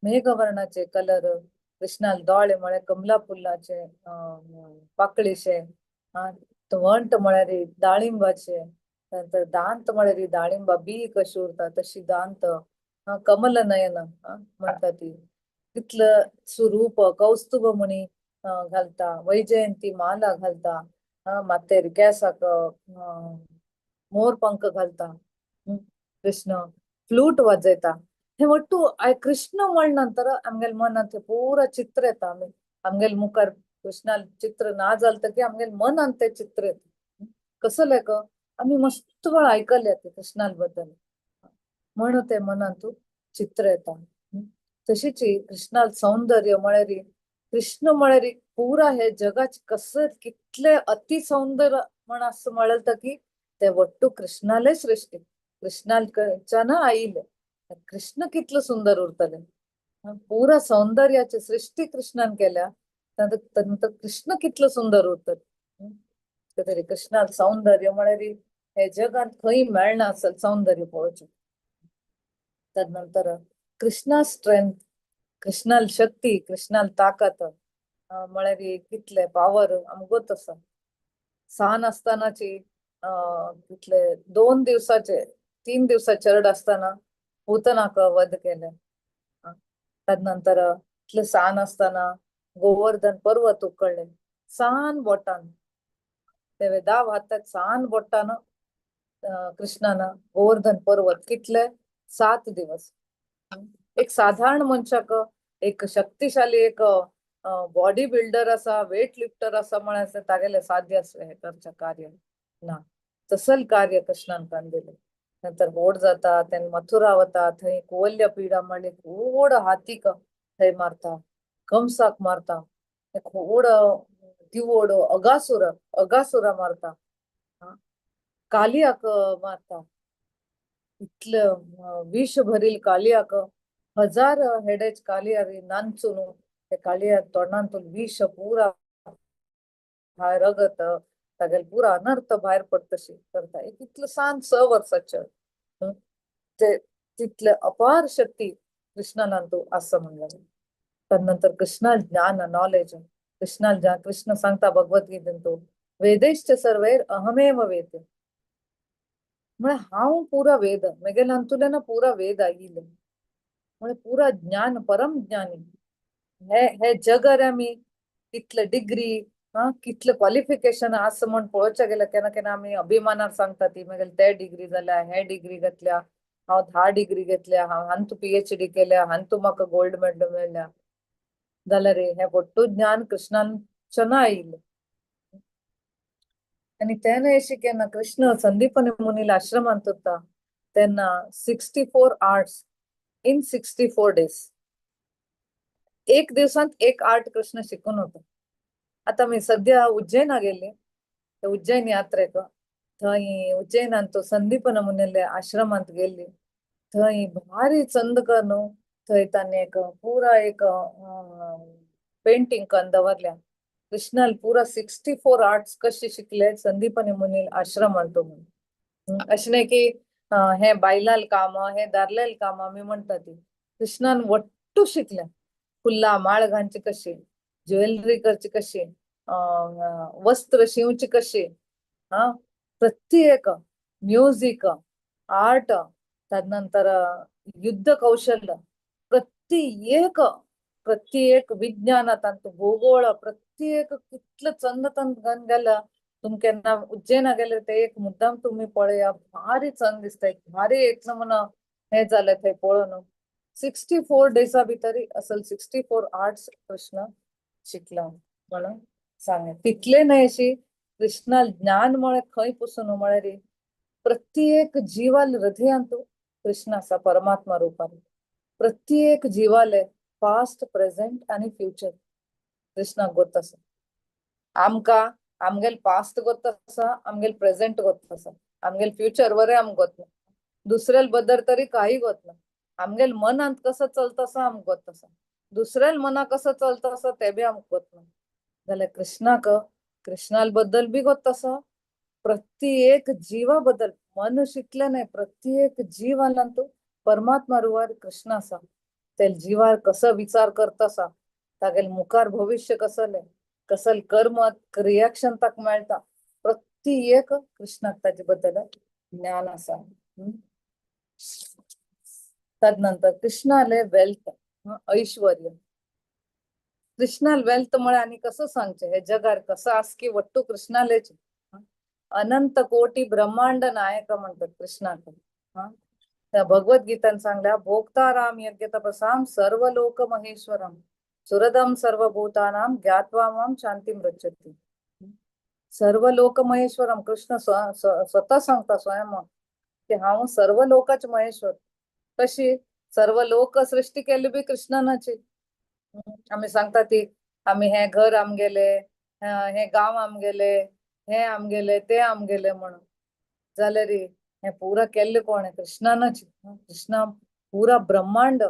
मेघवर्णाचे कलर कृष्णाल, दोळे म्हळ्यार कमला फुलाचे पाकळीशे, वंट म्हळ्यार डाळिंबाचे, नंतर दांत म्हळ्यार डाळिंबा बी कशी उरता तशी दांत, कमल नयन म्हणटा ती, तितलं सुरूप कौस्तुभ म्हणी घालता, वैजयंती माला घालता, माथ्यार केसाक मोर पंख घालता, कृष्ण फ्लूट वाजयता. हे ಒಟ್ಟು कृष्ण म्हण नंतर आमगेले मनांत पुरा चित्र येता. आमी आमगेले मुखार कृष्णा चित्र ना जालें की आमगेले मनांत ते चित्र येता. कसलें क आमी मस्त वेळ आयकले ते कृष्णा बद्दल म्हणून ते मनांत चित्र येता. तशीच कृष्णाल सौंदर्य म्हळ्यार, कृष्ण म्हळ्यार पुरा हे जगाचे कसं कितले अति सौंदर्य म्हण असं म्हणलं की ते वट्टू कृष्णाले सृष्टी, कृष्णाच्यान आयिल्लें. कृष्ण कितलं सुंदर उरतले, पुरा सौंदर्याची सृष्टी कृष्णान केल्या, नंतर कृष्ण कितलं सुंदर उरतले. तरी कृष्णाल सौंदर्य म्हळ्यार हे जगात खंय मेळना असल सौंदर्य पळोवचें. तदनंतर कृष्णा स्ट्रेंथ, कृष्णाल शक्ती, कृष्णाल ताकत म्हळ्यार कितले पावर आमकां गोत आसा. सान आसतनाची कितले 2 दिवसाचे 3 दिवसाचे चरड आसतना पूतनाक वध केले. तदनंतर इतले सान आसतना गोवर्धन पर्वत उकळ्ळे सान बोटान, ते दाव हातात सान बोटान कृष्णान गोवर्धन पर्वत कितले 7 दिवस. एक साधारण मनशाक, एक शक्तिशाली एक बॉडी बिल्डर आसा, वेट लिफ्टर आसा म्हळ्यार तागेले साध्य आसलें हें करचें कार्य ना, तसल कार्य कृष्णान करून दिलें. नंतर व्हड जाता तेन्ना मथुरा वता, थंय कुवल्य पिडा म्हणली व्हड हातीक थंय मारता, कंसाक मारता, व्हड दिवोड अगासुर अगासुरा मारता, कालियाक मारता, इतलं विष भरील कालियाक हजार हेडेच कालियारी नांचून ते कालियार तोंडांतून विष पुरा भायर रगत तागेले पुरा अनर्थ भायर पडतशी करता. एक इतलें सान 6 वर्साचें ते तितले अपार शक्ती कृष्णालांतू आसा म्हणलें. तदनंतर कृष्णा ज्ञान नॉलेज, कृष्णा ज्ञान, कृष्ण सांगता भगवद्गीतेंतू वेदेश्च सर्वैर अहमेव वेद, म्हळ्यार हांव पुरा वेद, मेगेल्यांतुल्यान ना पुरा वेद आयिल्ले, म्हळ्यार पुरा ज्ञान, परम ज्ञानी. हे हे जगार आमी कितले डिग्री हा कितले क्वॉलिफिकेशन आसा म्हण पळोवच्या गेल्यार केन्ना केन्ना आमी अभिमानान सांगता ती मेगेले ते डिग्री जाल्या, हे डिग्री घेतल्या, हांव 10 डिग्री घेतल्या, हांव हांतू PhD केल्या, हांतू म्हाका गोल्ड मेडल मेळ्ळ्या. जाल्यार हें वट्टू ज्ञान कृष्णान आयिल्लें. आनी तेन्ना अशें केन्ना कृष्ण संदीपनी मुनील आश्रमांत उरता तेन्ना 64 आर्ट्स इन 64 डेज, एक दिवसांत एक आर्ट कृष्ण शिकून होता. आता मी सद्या उज्जैना गेली, त्या उज्जैन यात्रेक, थंय उज्जैनांत तो संदीपन मुनीले आश्रमांत गेली, थंय भारी चंद करून थंय तांणी एक पुरा एक पेंटिंग करून दवरल्या. कृष्णाल पुरा 64 आर्ट्स कशे शिकले संदीपनी मुनील आश्रमांत म्हणून. अशें न्हय की हे बायलाल काम, हे दादल्याल काम आमी म्हणटा ती, कृष्णान वट्टू शिकल्या. फुलां माळ घालची कशी, ज्वेलरी करची कशी, वस्त्र शिवची कशी, हा प्रत्येक म्युझिक, आर्ट, तदनंतर युद्ध कौशल्य, प्रत्येक प्रत्येक विज्ञान, तांतू भूगोळ, प्रत्येक कितले चंद तंत गन गेल्या. तुम केन्ना उज्जैना गेले ते एक मुद्दाम तुमी पळया, भारी चंद दिसता, एक भारी एक नमुना हे जालें थंय पळोवन. 64 डेजा भितर असल 64 आर्ट्स कृष्ण शिकला म्हणून सांगे. तितले न्हय अशी कृष्णा ज्ञान म्हळ्यार खंय पसून म्हळ्यार प्रत्येक जीवाल हृदयांत कृष्ण आसा परमात्मा रुपान. प्रत्येक जीवाले पास्ट, प्रेझेंट आनी फ्युचर कृष्णाक गोत आसा. आमकां आमगेल पास्ट गोत आसा, आमगेल प्रेझेंट गोत आसा, आमगेल फ्युचर बरें आमकां गोत ना, दुसऱ्याल बद्दल तरी काही गोत ना. आमगेल मनांत कसो चलता आसा आमकां गोत आसा, दुसऱ्याल मना कसो चलता आसा ते बी आमकां गोत ना. जाल्यार कृष्णाक कृष्णाल बद्दल बी गोत आसा, प्रत्येक जीवा बद्दल मन शिकलें न्हय, प्रत्येक जीवालांतू परमात्मा रुवार कृष्ण आसा. ते जीवार कसो विचार करता आसा, तागेल मुखार भविष्य कसलें, कसल कर्म रिएक्शन ताका मेळटा, प्रत्येक कृष्णाक ताजे बद्दल ज्ञान आसा. तदनंतर कृष्णाले वेल्थ, ऐश्वर्य. कृष्णाल वेल्थ म्हळ्यार आनी कसो सांगचें, हे जगार कसो आसकी वट्टू कृष्णालेच. अनंत कोटी ब्रह्मांड नायक म्हणतात कृष्णाक. त्या भगवद्गीतान सांगल्या भोक्ताराम यज्ञ तपसाम सर्व लोक महेश्वरम सुरदम सर्वभूतानाम ज्ञात्वा माम शांतीम रक्षती. सर्व लोक महेश्वरम कृष्ण स्वतः सांगता स्वयं की हांव सर्व लोकाच महेश्वर. कशी सर्व लोक सृष्टी केली बी कृष्णानाची. आमी सांगता ती आमी हे घर आमगेले, हे गांव आमगेले, हे आमगेले, ते आमगेले म्हणून. जाल्यार हे पुरा केल्ले कोण? कृष्णानच. कृष्णा पुरा ब्रह्मांड,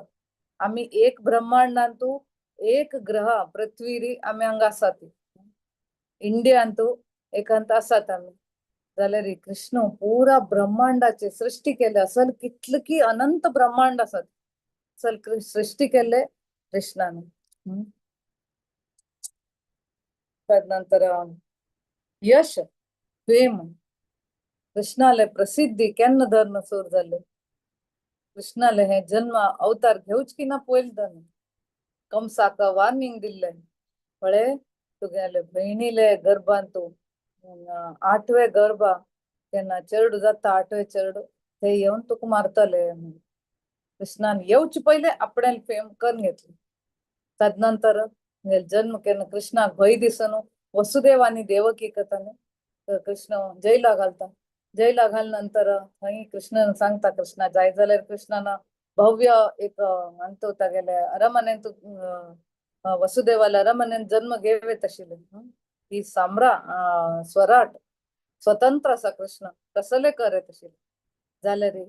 आमी एक ब्रह्मांडांतू एक ग्रह पृथ्वीरी आमी हांगा आसात, इंडियांतू एकांत आसात आमी. जाल्यार कृष्ण पुरा ब्रह्मांडाचे सृष्टी केले, असल कितले की अनंत ब्रह्मांड आसात, असल सृष्टी केले कृष्णान. तदनंतर यश, फेम, कृष्णाले प्रसिद्धी केन्ना धर्म सुरू जाले? कृष्णाले हे जन्म अवतार घेवच की ना पयले धर्म कंसाक वॉर्निंग दिल्ले, पळे तुगेले भयणीले गर्भान तूं आठवे गर्भा केन्ना चेडू जाता, आठवे चेडू ते येवन तुका मारतले. कृष्णान येवचे पयले आपणे फेम करून घेतली. तदनंतर जन्म केन्ना कृष्णाक भंय दिसून वसुदेव आनी देवकी ताणें कृष्ण जैला घालता. जैला घाल नंतर थंय कृष्ण सांगता, कृष्णा जाय जाल्यार कृष्णान भव्य एक अंतू तागेले अरमनेंत वसुदेवाला अरमनेंत जन्म घेवेत आशिल्ले. ही साम्रा स्वराट स्वतंत्र आसा कृष्ण, कसले करत आशिल्ले. जाल्यार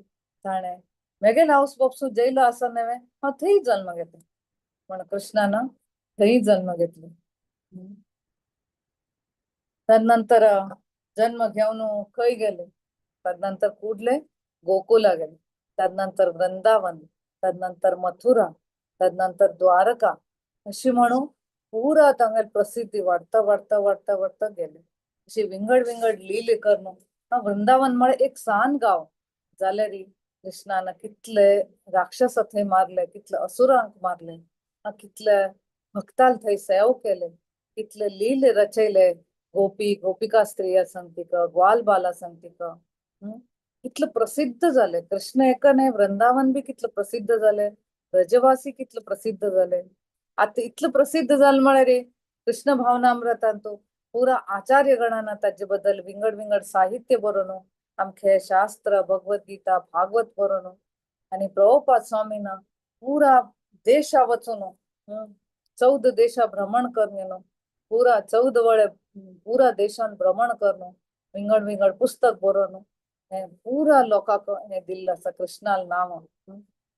ताणें मेगेल हावस बापसू जैला आसा नव्हे हांव थंय जल्म घेता. पण कृष्णान थंय जन्म घेतलो. तदनंतर जन्म घेवन खंय गेले? तदनंतर कुडले गोकुला गेले, तदनंतर वृंदावन, तदनंतर मथुरा, तदनंतर द्वारका, अशी म्हणून पुरा तांगेली प्रसिद्धी वाढता वाढता वाढता वाढता गेले. अशी विंगड विंगड लीले करून वृंदावन म्हळ्यार एक सान गांव जाल्यार कृष्णान कितले राक्षस थंय मारले, कितले असुरांक मारले, कितले भक्ताल थंय सेव केले, कितले लीले रचयले, गोपी गोपिका स्त्रिया सांगतीक, ग्वाल बाला सांगतीक, कितले प्रसिद्ध जाले. कृष्ण एक न्हय, वृंदावन बी कितले प्रसिद्ध जाले, ब्रजवासी कितले प्रसिद्ध जाले. आतां इतले प्रसिद्ध जाले म्हळ्यार कृष्ण भावनामृतांतु पुरा आचार्य गणान ताजे बद्दल विंगड विंगड साहित्य बरोवन आमखे शास्त्र भगवद्गीता भागवत बरोवन आनी प्रभुपाद स्वामीन पुरा देशा वचून 14 देशा भ्रमण करून पुरा 14 वळे पुरा देशान भ्रमण करून विंगड विंगड पुस्तक बरोवन हे पुरा लोकांक हे दिल्लें आसा कृष्णाल नांव.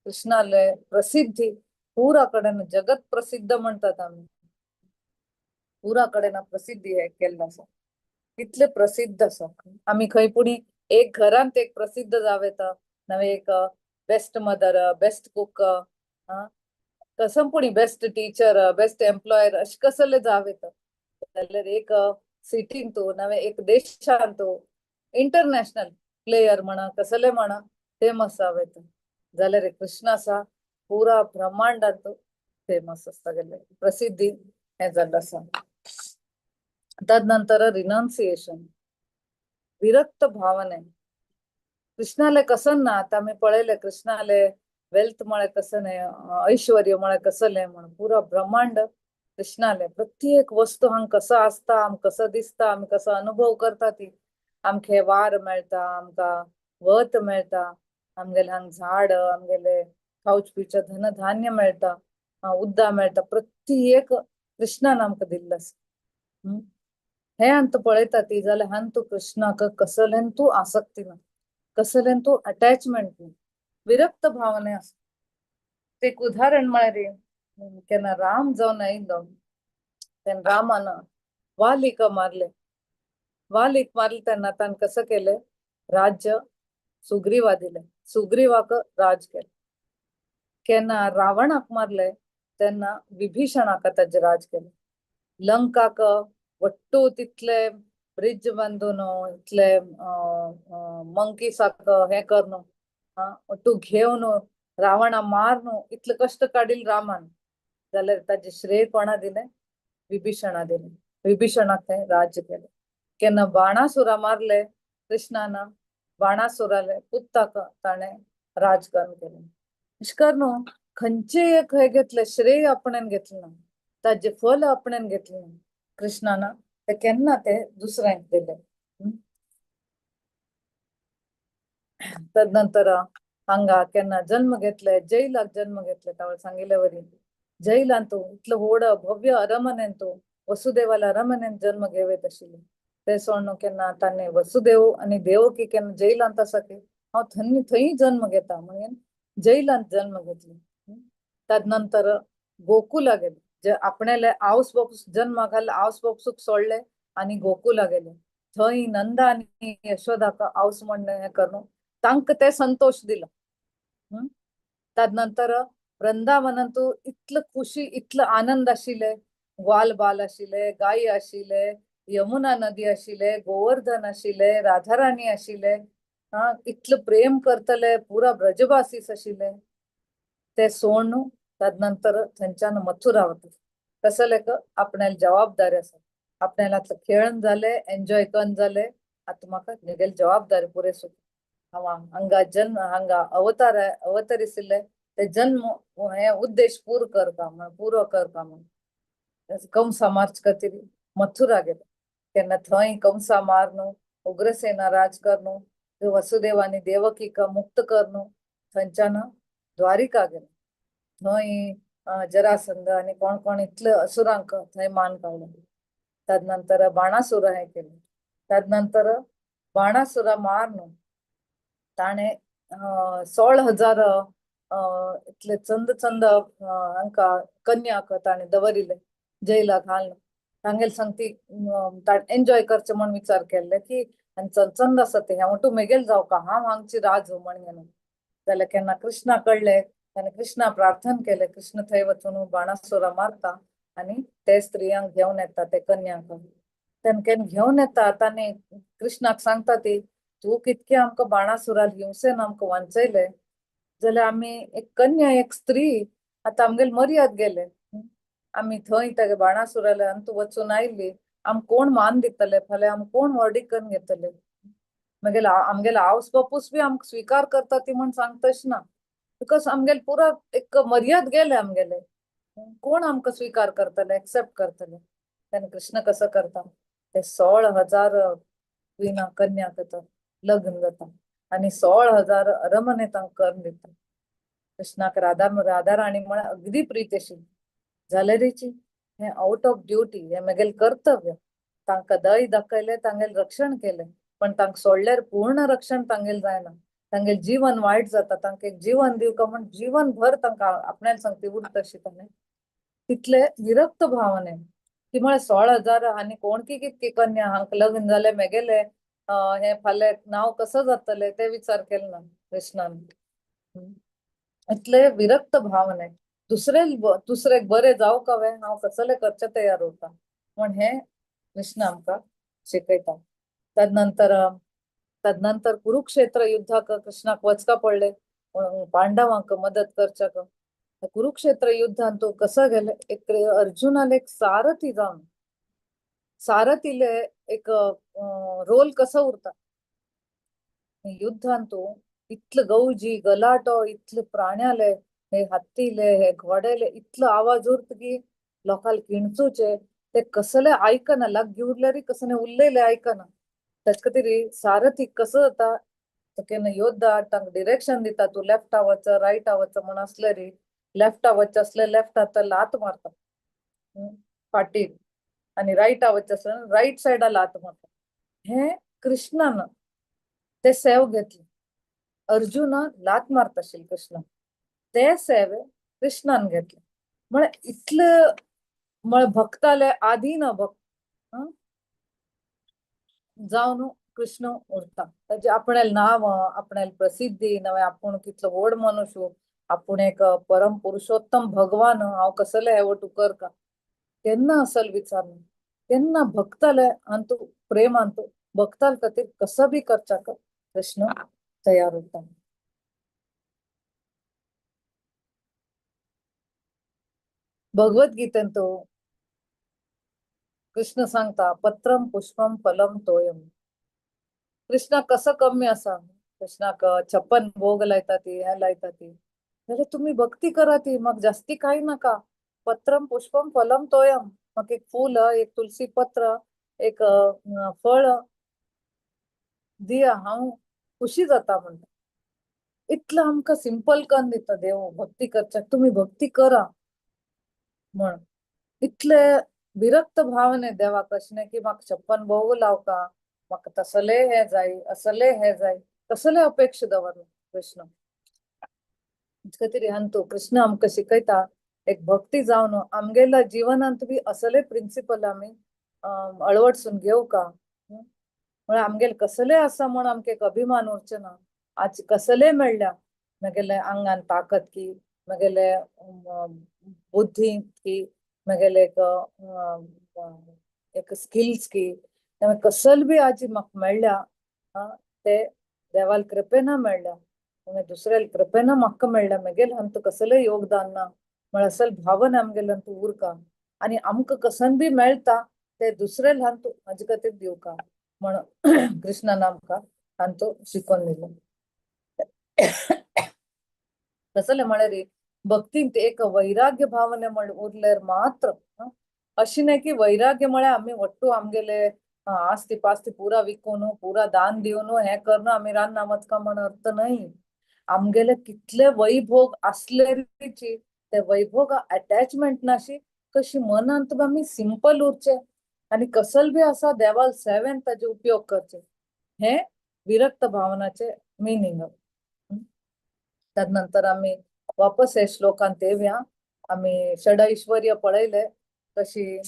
कृष्णाले प्रसिद्धी पुरा कडेन जगत प्रसिद्ध म्हणतात आमी, पुरा कडेन प्रसिद्धी हे केल्लें आसा, कितले प्रसिद्ध आसा. आमी खंय पुणी एक घरांत एक प्रसिद्ध जावं येता, नवे एक बेस्ट मदर, बेस्ट कुक, कसम पुणी बेस्ट टीचर, बेस्ट एम्प्लॉयर अशें कसले जावं येता. जाल्यार एक सिटीन तूं नवे एक देशान तूं इंटरनॅशनल प्लेयर म्हणा कसले म्हणा फेमस जावं येता. जाल्यार कृष्ण आसा पुरा ब्रह्मांडांत फेमस आसता गेल्ले प्रसिद्धी हें जाल्लें आसा. तदनंतर रिनाउन्सिएशन, विरक्त भावने. कृष्णाले कसन ना आतां आमी पळयलें कृष्णाले वेल्थ म्हळ्यार कसलें, ऐश्वर्य म्हळ्यार कसलें म्हणून पुरा ब्रह्मांड कृष्णाले प्रत्येक वस्तू हांगा कसो आसता, आमकां कसो दिसता, आमी कसो अनुभव करता ती, आमकां वार मेळटा, आमकां वत मेळटा, आमगेले हांगा झाड, आमगेले खावच पिवचें धनधान्य मेळटा, उद्दा मेळटा, प्रत्येक कृष्णान आमकां दिल्लें आसा. हें आतां पळयता ती जाल्यार हांगा तूं कृष्णाक कसलेन तूं आसक्ती ना, कसलेन तूं अटॅचमेंट ना, विरक्त भावने आसा. एक उदाहरण म्हळ्यार केन्ना राम जावन आयिल्लो तेन्ना रामान वालीक मारले, वालीक मारले तेन्ना ताणें कसं केलें, राज्य सुग्रीवा दिलें, सुग्रीवाक राज केलें. केन्ना रावणाक मारले तेन्ना विभीषणाक ताजें राज केलें. लंकाक वट्टू तितले ब्रिज बांदून इतले मंकीसाक हें करून वट्टू घेवन रावणा मारून इतले कश्ट काडील रामान, जाल्यार ताजें श्रेय कोणा दिलें, विभीषणा दिलें, विभीषणाक तें राज्य केलें. केन्ना बाणासुरा मारले कृष्णान, बाणासुराले पुताक ताणें राजकारण केलें. अशें करून खंयचें एक हें घेतलें श्रेय आपणेन घेतलें ना, ताजें फल आपणेन घेतलें ना, कृष्णान ते केन्ना ते दुसऱ्यांक दिलें. तदनंतर हांगा केन्ना जन्म घेतले, जैलाक जन्म घेतले, तावळ सांगिल्ले वरी जैलांत तूं इतलो व्हड भव्य अरमनेन तूं वसुदेवाला अरमनेन जन्म घेवयत आशिल्ले, ते सोडून केन्ना ताणें वसुदेव आनी देवकी केन्ना जैलांत आसा की हांव थंय थंय जन्म घेता म्हणून जैलांत जन्म घेतले. तदनंतर गोकुला गेले, जे आपणाले आवस बापूस जन्माक घाल्ले आवस बापूसूक सोडले आनी गोकुला गेले. थंय नंदा आनी यशोदाक आवस म्हणणें हें करून तांकां ते संतोष दिलो. तदनंतर वृंदावनांतू इतलो खुशी इतलो आनंद आशिल्ले, ग्वाल बाल आशिल्ले, गाय आशिल्ले, यमुना नदी आशिल्ले, गोवर्धन आशिल्ले, राधाराणी आशिल्ले, हा इतलो प्रेम करतले पुरा ब्रजवासीस आशिल्ले. ते सोडून तदनंतर थंयच्यान मथुरा वता. कसले आपणाली जबाबदारी आसा, आपणाला आतां खेळन जाले, एन्जॉय करून जाले, आतां म्हाका म्हगेली जबाबदारी पुरे सुट, हांव हांगा जन्म हांगा अवतार अवतरिसिल्ले ते जन्म हे उद्देश पूर करता म्हण, पुरो करता म्हण कंसा मार्च खातीर मथुरा गेले. तेन्ना थंय कंसा मारून उग्रसेना राज करून वसुदेव आनी देवकीक मुक्त करून थंयच्यान द्वारिका गेले. थंय जरासंध आनी कोण कोण इतले असुरांक थंय मान काडले. तदनंतर बाणासुरा हें केलें. तदनंतर बाणासुरा मारून ताणें 16,000 इतले चंद चंद हांकां कन्याक ताणें दवरिल्ले जैला घालून. तांगेले सांगती एन्जॉय करचें म्हण विचार केल्ले की आनी चंद चंद आसा ते हांव तूं मेगेल जावका, हांव हांगची राज म्हण घेवन. जाल्यार केन्ना कृष्णा कळ्ळे ताणें कृष्णा प्रार्थना केलें. कृष्ण थंय वचून बाणासुरा मारता आनी ते स्त्रियांक घेवन येता, ते कन्यांक तेन्ना केन्ना घेवन येता. ताणें कृष्णाक सांगता ती, तूं कितके आमकां बाणासुराल हिंसेन आमकां वांचयले, जाल्यार आमी एक कन्या एक स्त्री आतां आमगेले मर्याद गेले, आमी थंय तेगे बाणासुराले आनी तूं वचून आयली, आम कोण मान दितले, फाल्यां आम कोण व्हडीक करून घेतले, मागीर आमगेले आवस बापूस बी आमकां स्विकार करता ती म्हण सांगतश ना, because आमगेले पुरा एक मर्याद गेले आमगेले, कोण आमकां स्विकार करतले, एक्सेप्ट करतले. तेन्ना कृष्ण कसो करता, ते 16,000 क्विना कन्या करता लग्न जाता आनी 16,000 अरमने तांकां करून दिता. कृष्णाक राधा राधा राणी म्हळ्यार अगदी प्रीत आशिल्ली. जाल्यारीची हें आवट ऑफ ड्युटी, हें म्हगेलें कर्तव्य, तांकां दय दाखयलें, तांगेलें रक्षण केलें, पण तांकां सोडल्यार पूर्ण रक्षण तांगेलें जायना, तांगेलें जीवन वायट जाता, तांकां एक जीवन दिवका म्हण जीवनभर तांकां आपणाले सांगती उरता अशी ताणें तितले विरक्त भावने की म्हळ्यार 16,000 आनी कोण की कितकी कन्या हांकां लग्न जालें मेगेलें हें फाल्यां नांव कसो जातलें तें विचार केलो ना कृष्णान. इतले विरक्त भावने दुसरे दुसरेक बरें जावंक हांवें हांव कसलें करचें तयार उरता म्हण हें कृष्ण आमकां शिकयता. तदनंतर तदनंतर कुरुक्षेत्र युद्धाक कृष्णाक वचका पडले पांडवांक मदत करच्याक. कुरुक्षेत्र युद्धान तो कसो गेले, एक अर्जुनाले एक सारथी जावन सारथीले एक रोल कसो उरता युद्धान, तो इतले गौजी गलाटो, इतले प्राण्याले, हे हत्तीले, हे घोडेले, इतलो आवाज उरता की लोकांक किणचूचे, ते कसले आयकना, लागीं उरल्यारय कसले उलयले आयकना. ताचे खातीर सारथी कसो जाता, तो केन्ना योद्धा तांकां डिरेक्शन दिता, तूं लेफ्टा वच रायटा वच म्हण आसल्यार लेफ्टा वच आसल्यार लेफ्ट हाता लात मारता फाटीर आनी रायटा वच आसल्यार रायट सायडा लात मारता. हें कृष्णान ते सेव घेतले, अर्जुना लात मारता आशिल्ले कृष्ण, ते सेवे कृष्णान घेतले. म्हळ्यार इतले म्हळ्यार भक्ताले आधीन भक्त जावन कृष्ण उरता. ताजे आपणाले नांव, आपणाले प्रसिद्धी, नवे आपूण कितलो व्हड मनुष्य, आपूण एक परम पुरुषोत्तम भगवान, हांव कसले हे वटू करका केन्ना असल विचार ना. केन्ना भक्ताले अंतू प्रेमांतू भक्ताल खातीर कसो बी करच्याक कृष्ण तयार उरता. भगवद्गीतेन तो कृष्ण सांगता पत्रम पुष्पम फलम तोयम. कृष्णा कसो कमी आसा, कृष्णाक 56 भोग लायता ती, हे लायता ती, जाल्यार तुमी भक्ती करा ती, म्हाका जास्ती कांय नाका. पत्रम पुष्पम फलम तोयम, म्हाका एक फूल, एक तुलसी पत्र, एक फळ दिया, हांव खुशी जाता म्हणटा. इतलो आमकां सिंपल करून दिता देव भक्ती करच्याक, तुमी भक्ती करा म्हण. इतले विरक्त भावने देवाक अशें की म्हाका 56 भोग लावका, म्हाका तसले हे जाय, असले हे जाय, कसले अपेक्षा दवरना कृष्ण. खातीर तो कृष्ण आमकां शिकयता एक भक्ती जावन आमगेल्या जिवनांत बी असले प्रिंसिपल आमी अळवडसून घेवका. म्हळ्यार आमगेले कसले आसा म्हण आमकां एक अभिमान उरचें ना. आज कसले मेळ्ळ्या म्हगेले आंगान ताकत की, म्हगेले बुद्धी की, म्हगेले एक एक स्किल्स की, कसल बी आज म्हाका मेळ्ळ्या ते देवाल कृपेन मेळ्ळ्या, दुसऱ्या कृपेन म्हाका मेळ्ळ्या, म्हगेले हांतू कसलें योगदान ना म्हळ्यार असल भावना आमगेले हातूंत उरका आनी आमकां कसन बी मेळटा ते दुसरे हातूंत म्हाजे खातीर दिवका म्हण कृष्णान आमकां हांतू शिकोवन दिलें. कसलें म्हळ्यार भक्तींत एक वैराग्य भावने म्हण उरल्यार मात्र, अशी न्हय की वैराग्य म्हळ्यार आमी वट्टू आमगेले आस्ती पास्ती पुरा विकून पुरा दान दिवन हें करून आमी रान्ना वचका म्हण अर्थ न्हय. आमगेले कितले वैभोग आसलेरीची ते वैभोग अटॅचमेंट नाशी कशी मनांत आमी सिंपल उरचे आनी कसल बी आसा देवाल सेवेन ताजे उपयोग करचे, हें विरक्त भावनाचे मिनींग. त्यानंतर आमी वापस हे श्लोकांत येवया. आमी षडैश्वर्य पळयले कशी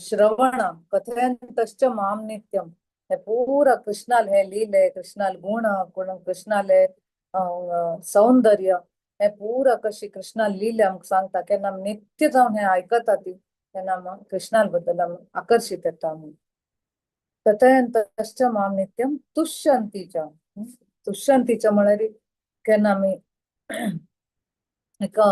श्रवण कथयंतश्च माम नित्यम हे पुरा कृष्णाल हे लिहिले, कृष्णाल गुण गुण, कृष्णाले सौंदर्य हे पुरा कशी कृष्णाल लिहिले आमकां सांगता. केन्ना आमी नित्य जावन हे आयकता ती तेन्ना आमी कृष्णाल बद्दल आमी आकर्शीत येता. आमी कथयंतश्च माम नित्यम तुष्यंतीच्या, तुष्यंतीच्या म्हळ्यार केन्ना आमी एका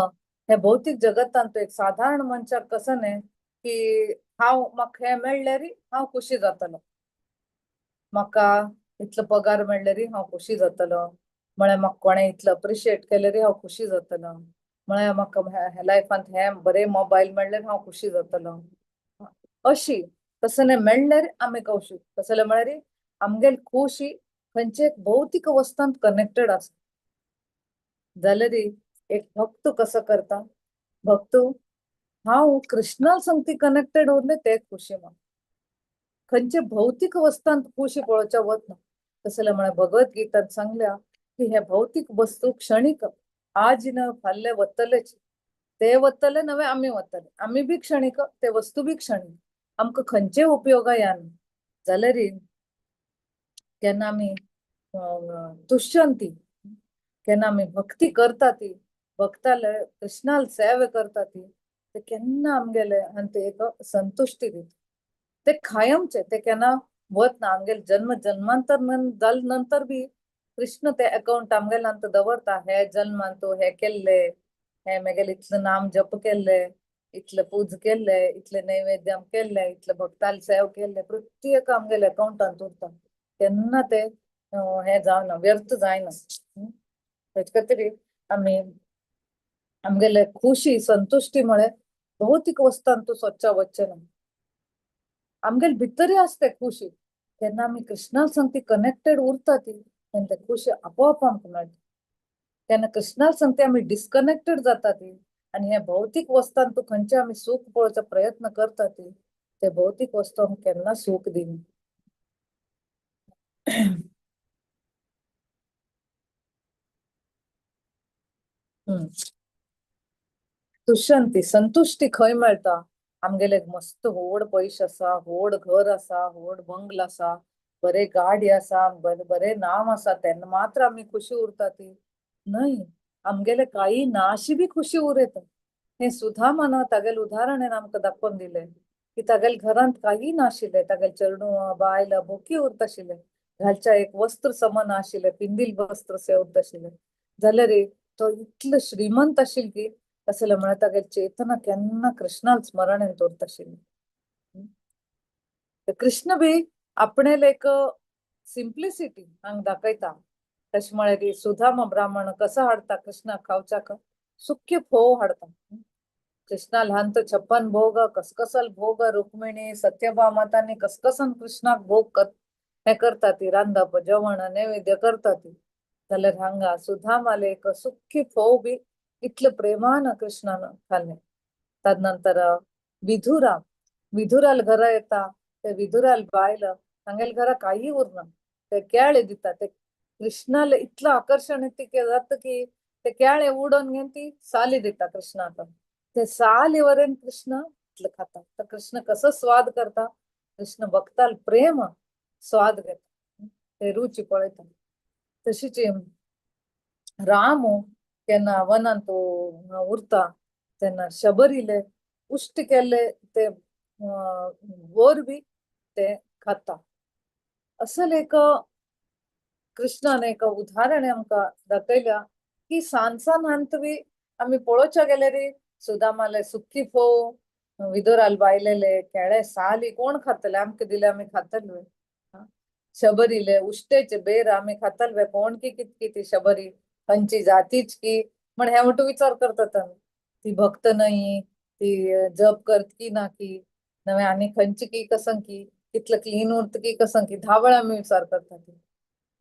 हे भौतीक जगतांत एक साधारण मनशाक कसं न्ही की हांव म्हाका हें मेळ्ळ्यार हांव खुशी जातलो, म्हाका इतलो पगार मेळ्ळ्यार हांव खुशी जातलो, म्हळ्यार म्हाका कोणें इतलो अप्रिशिएट केल्यार हांव खुशी जातलो, म्हळ्यार म्हाका ह्या लायफांत हें बरें मोबायल मेळ्ळ्यार हांव खुशी जातलो, अशी तसं न्ही मेळ्ळ्यार आमी खुशी. तसलें म्हळ्यार आमगेली खुशी खंयचे एक भौतीक वस्तांत कनेक्टेड आसा. जाल्यार एक भक्त कसो करता, भक्त हांव कृष्णा संगती कनेक्टेड उरले ते खुशी म्हाका, खंयचे भौतीक वस्तांत खुशी पळोवच्या वतना. तसलें म्हळ्यार भगवद्गीतांत सांगल्या की हे भौतीक वस्तू क्षणीक, आज न फाल्ले वतलेच, ते वतले नव्हे आमी वतले, आमी बी क्षणीक, ते वस्तू बी क्षणीक, आमकां खंयचे उपयोगा येना. जाल्यार केन्ना आमी तुष्यंती, केन्ना आमी भक्ती करता ती, भक्ताले कृष्णाल सेवे करता ती, ते केन्ना आमगेले आनी ते एक संतुश्टी दिता, ते कायमचे, ते केन्ना वतना आमगेले जन्म जन्मांतर जाले नंतर बी कृष्ण ते अकाउंट आमगेले अंत दवरता. हे जन्मान तूं हे केल्ले, हे मेगेले इतलें नाम जप केल्ले, इतलें पूज केल्ले, इतलें नैवेद्यम केल्ले, इतलें भक्ताल सेव केल्ले, प्रत्येक आमगेले अकाउंटांत उरता, केन्ना ते हें जावना, व्यर्थ जायना. तेचे खातीर आमी आमगेले खुशी संतुश्टी म्हळ्यार भौतीक वस्तान तूं सोदच्या वचचें ना, आमगेले भितरय आसता खुशी. केन्ना आमी कृष्णा संगती कनेक्टेड उरता ती तेन्ना ते खुशी आपोआप आमकां मेळटा. केन्ना कृष्णा संगती आमी डिस्कनेक्टेड जाता ती आनी हे भौतीक वस्तान तूं खंयचे आमी सूख पळोवचो प्रयत्न करता ती, ते भौतीक वस्तू आमकां केन्ना सूख दिना. तुष्यंती संतुश्टी खंय मेळटा? आमगेले मस्त व्हड पयशे आसा, व्हड घर आसा, व्हड बंगलो आसा, बरे गाडी आसा, बरे बरे नाम आसा, तेन्ना मात्र आमी खुशी उरता ती न्हय. आमगेले काही नाशी बी खुशी उरयता. हें सुदामान तागेलें उदाहरण आमकां दाखोवन दिलें की तागेले घरांत काही नाशिल्लें, तागेले चेडूं बायल भोकी उरता आशिल्लें, घालच्या एक वस्त्र सम नाशिल्लें, पिंदील वस्त्र से उरता आशिल्लें. जाल्यार तो इतलो श्रीमंत आशिल्लो की कसलें म्हळ्यार तागेले चेतना केन्ना कृष्णाल स्मरण दवरता आशिल्लें. कृष्ण बी आपणेले एक सिम्प्लिसिटी हांगा दाखयता. तशें म्हळ्यार की सुदामा ब्राह्मण कसो हाडटा कृष्णाक खावच्याक, सुक्के फोव हाडटा. कृष्णा ल्हान तो 56 भोग, कसकसल भोग, रुक्मिणी सत्यभामा तांणी कसकसन कृष्णाक भोग हें करता ती, रांदप जेवण नैवेद्य करता ती. जाल्यार हांगा सुदामाले एक सुक्की फोव बी इतले प्रेमान कृष्णान खाल्लें. तदनंतर विधुरा, विधुराल घरा येता, ते विधुराल बायल तांगेले घरा काही उरना, ते केळे दिता. ते कृष्णाले इतलं आकर्षण जाता की ते केळे उडोवन घेवन ती साली दिता कृष्णाक. ते साली वरेन कृष्ण इतलं खाता. तर कृष्ण कसो स्वाद करता, कृष्ण भक्ताल प्रेम स्वाद घेता, ते रुची पळयता. तशीच राम केन्ना वनांत उरता तेन्ना शबरीले उश्ट केल्ले ते बोर बी ते खाता. असल एक कृष्णान एक उदाहरण आमकां दाखयल्या की सान सान हांत बी आमी पळोवच्या गेल्यार सुदामाले सुकी फोव, विदुराल बायलेले केळे साली कोण खातले, आमकां दिले आमी खातले. शबरीले उश्टेचे बेर आमी खातले, कोण की कितकी ती शबरी खंयची जातीच की म्हण हे म्हणटू विचार करतात आमी. ती भक्त न्हय, ती जप करत की ना की नवे आनी खंयची की कसं की कितलं क्लीन उरत की कसं की 10 वेळा आमी विचार करतात.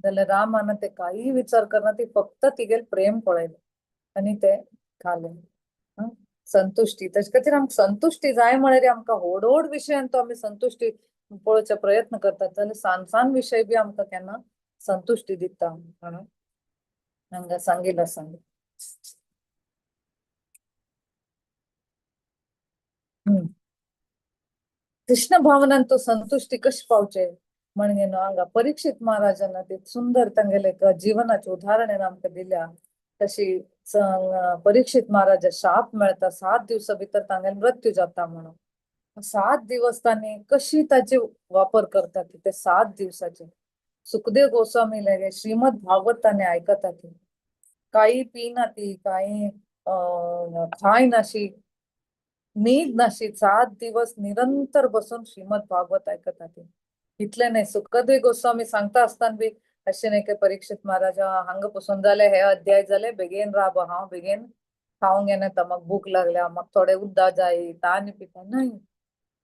जाल्यार रामान ते काही विचार करना, ती फक्त तिगेल प्रेम पळयलें आनी ते खालें. संतुश्टी तशें खातीर आमकां संतुश्टी जाय म्हळ्यार आमकां व्हड व्हड विशयान तो आमी संतुश्टी पळोवचो प्रयत्न करतात, जाल्यार सान सान विशय बी आमकां केन्ना संतुश्टी दिता. म्हणून हांगा सांगिल्लें आसा. कृष्ण भावनान तो संतुष्टी कशी पावचे म्हणजे न्हू हांगा परीक्षित महाराजान ते सुंदर तांगेले एक जीवनाचे उदाहरण आमकां दिल्या. तशी परीक्षित महाराजा शाप मेळता, 7 दिवसा भितर तांगेले मृत्यू जाता म्हणून. 7 दिवस तांणी कशी ताचे वापर करतात ते 7 दिवसाचे. सुखदेव गोस्वामी लगे श्रीमद भागवत तांणी आयकता ती, काही पिना ती, काही खाय नाशी, न्हीद नाशी, 7 दिवस निरंतर बसून श्रीमद भागवत आयकता ती. इतलें न्हय, सुखदेव गोस्वामी सांगता आसतना बी अशें न्हय की परीक्षित महाराजा हांगा पसून जाले हे अध्याय जाले, बेगीन राब हांव बेगीन खावंक येना, म्हाका भूक लागल्या, म्हाका थोडे उद्दा जाय, तान पिता. न्हय,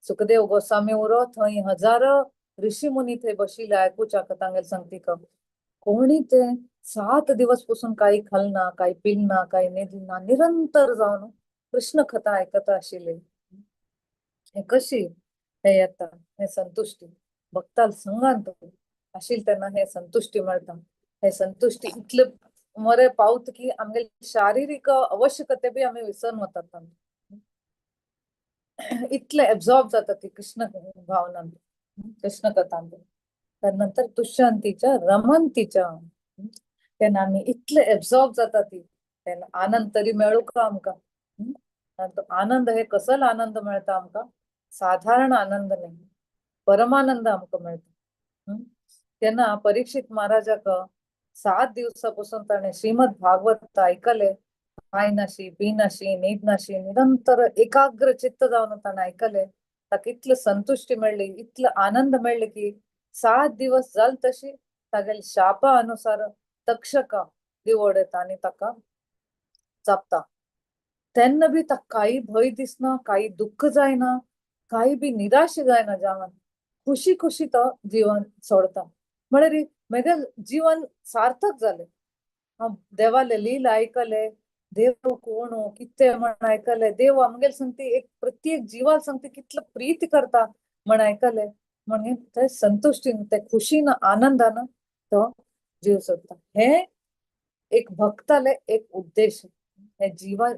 सुखदेव गोस्वामी उरो थंय हजारो ऋषी मुनी थंय बशिल्ले आयकुच्याक तांगेले सांगतीक. कोणी ते 7 दिवस पसून काही खालना, काही पिलना, काही न्हिदना, निरंतर जावन कृष्ण कथा आयकता आशिल्ले. हे कशी हे येता हे संतुष्टी भक्ताल संगांत आशिल्ले तेन्ना हे संतुष्टी मेळटा. हे संतुष्टी इतले मरे पावत की आमगेले शारिरीक आवश्यकते बी आमी विसरून वतात, इतले एब्झॉर्ब जाता ती कृष्ण भावनांत, कृष्ण कथांत. त्यानंतर तुष्यंतीच्या रमंतीच्या तेन्ना आमी इतले एब्झॉर्ब जाता ती, तेन्ना आनंद तरी मेळू का आमकां? आनंद हे कसलो आनंद मेळटा आमकां? साधारण आनंद न्ही, परमानंद आमकां मेळटा. तेन्ना परीक्षित महाराजाक 7 दिवसा पासून ताणें श्रीमद भागवत आयकले, खाय नाशी, पी नाशी, न्हीद नाशी, निरंतर एकाग्र चित्त जावन ताणें आयकले. ताका इतली संतुष्टी मेळ्ळी, इतलो आनंद मेळ्ळो की 7 दिवस जाल तशी तागेले शापा अनुसार तक्षका दिवड येता आनी ताका चापता. तेन्ना बी ताका कांय भंय दिसना, कांय दुख्ख जायना, कांय बी निराश जायना, जावन खुशी खुशी तो जीवन सोडता. म्हळ्यार म्हगे जीवन सार्थक जालें. हांव देवाले लीला आयकले, देव कोण कितें म्हण आयकले, देव आमगेले संगती एक प्रत्येक जिवा संगती कितलो प्रीती करता म्हण आयकले, म्हणून ते संतुष्टीन, ते खुशीन, आनंदान तो जीव सोडता. हे एक भक्ताले एक उद्देश, हे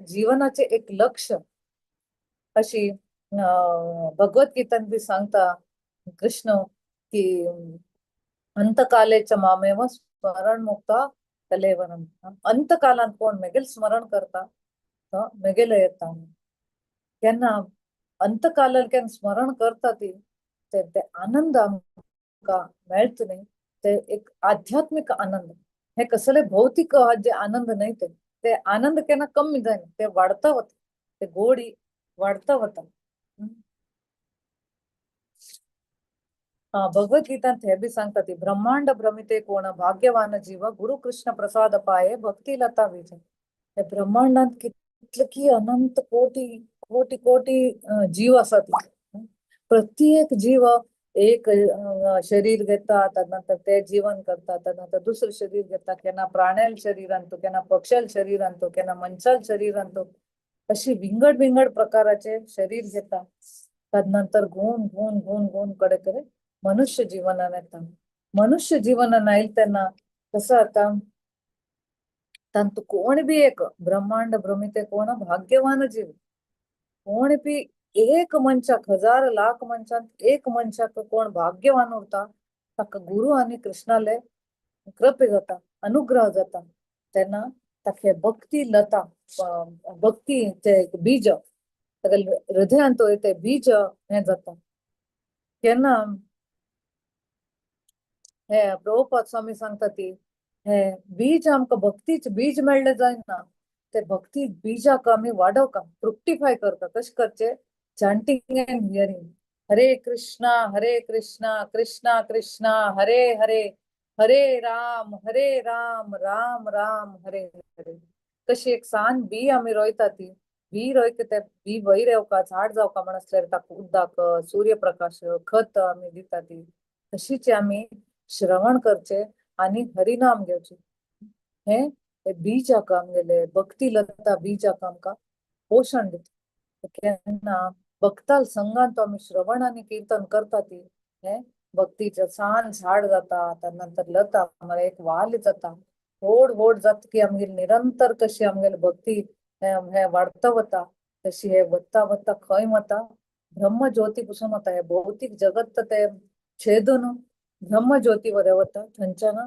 जीवनाचे एक लक्ष्य. अशी भगवद्गीतान बी सांगता कृष्ण की अंतकालेच मामेव स्मरण मुक्ता कलेवरम. अंतकालान कोण मेगेल स्मरण करता तो मेगेल येता. केन्ना अंतकालान केन्ना स्मरण करता ती ते आनंद आमकां मेळटा न्ही, ते एक आध्यात्मिक आनंद. हे कसले भौतिक जे आनंद न्हय, ते ते आनंद केन्ना कमी जायना, ते वाडता वता, ते गोडी वाडता वता. भगवद्गीतांत हे बी सांगता ती ब्रह्मांड भ्रमिते कोण भाग्यवान जीव गुरु कृष्ण प्रसाद पाये भक्ती लता बीज. हे ब्रह्मांडांत कितले की अनंत कोटी कोटी कोटी जीव आसात. प्रत्येक जीव एक शरीर घेता, त्यानंतर ते जीवन करता, त्यानंतर दुसरं शरीर घेता, केन्ना प्राण्याल शरीर आणतो, केन्ना पक्ष्याल शरीर आणतो, केन्ना मनशाल शरीर आणतो, अशी विंगड विंगड प्रकाराचे शरीर घेता. तदनंतर गुण गुण गुण गुण कडे कडे मनुष्य जीवनान येता. मनुष्य जीवनान आयल तेन्ना कसं आता तांतू कोण बी एक ब्रह्मांड भ्रमिते कोण भाग्यवान जीव, कोण बी एक मनशाक 1000 लाख मनशांत एक मनशाक कोण भाग्यवान उरता ताका गुरु आनी कृष्णाले कृपे जाता, अनुग्रह जाता. तेन्ना ताका भक्ती लता, भक्ती ते एक बीज ताका हृदयांत ते बीज हें जाता. केन्ना हे प्रभुपाद स्वामी सांगता ती हे बीज आमकां भक्तीचे बीज मेळ्ळें जायना, ते भक्ती बीजाक आमी वाडोवका, फ्रुक्टिफाय करता. कशें करचें? Chanting and hearing. Hare Krishna Hare Krishna Krishna Krishna Hare Hare, Hare Ram Hare Ram Ram Ram Hare Hare. कशी एक सान बी आमी रोयता ती बी रोयता ते बी वयर येवका, झाड जावका म्हण आसल्यार ताका उदक, सूर्यप्रकाश, खत आमी दिता ती. तशीच आमी श्रवण करचे आनी हरिनाम घेवचे. हे बीजाक आमगेले भक्ती लता बीजाक आमकां पोशण दिता. केन्ना भक्ताल संगान तो आमी श्रवण आनी कीर्तन करता ती हे भक्तीचे सान झाड जाता, त्यानंतर लता म्हळ्यार एक वाल जाता. व्हड व्हड जाता की आमगेली निरंतर कशी आमगेली भक्ती हें वाडता वता, तशी हे वता वता खंय वता, ब्रह्मज्योती पसून वता. हे भौतीक जगत ते छेदून ब्रह्मज्योती वरे वता, थंयच्यान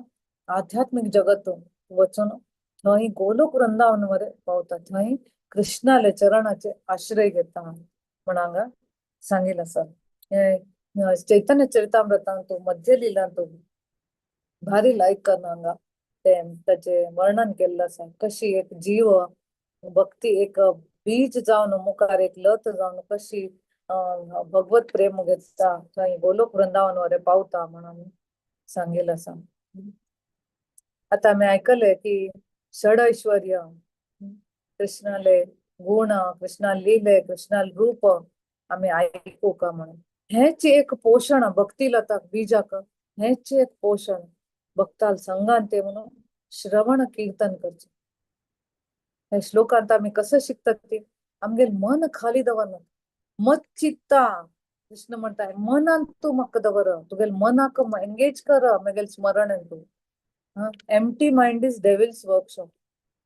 आध्यात्मीक जगत वचून थंय गोलोक वृंदावन वरे पावता, थंय कृष्णाले चरणाचे आश्रय घेता म्हण हांगा सांगिल्लें आसा. हें चैतन्य चरितामृतांत मध्य लिलांत भारी लायक करना हांगा तें ताचें वर्णन केल्लें आसा, कशी एक जीव भक्ती एक बीज जावन मुखार एक लत जावन कशी भगवत प्रेम घेता, थंय गोलोक वृंदावन वरे पावता म्हणून सांगिल्लें आसा. आतां आमी आयकलें की षड ऐश्वर्य, कृष्णाले गुण, कृष्णाले लिले, कृष्णाले रूप आमी आयकूका म्हणून हेच एक पोशण भक्ती लताक बीजाक, हेच एक पोशण भक्ताल संगान ते म्हणून श्रवण कीर्तन करचें. हे श्लोकांत आमी कसं शिकतात ते आमगेल मन खाली दवरना, मत चित्ता कृष्ण म्हणटा मनान तूं म्हाका दवर, तुगेल मनाक एंगेज कर म्हगेल स्मरण तूं. Empty mind is devil's workshop.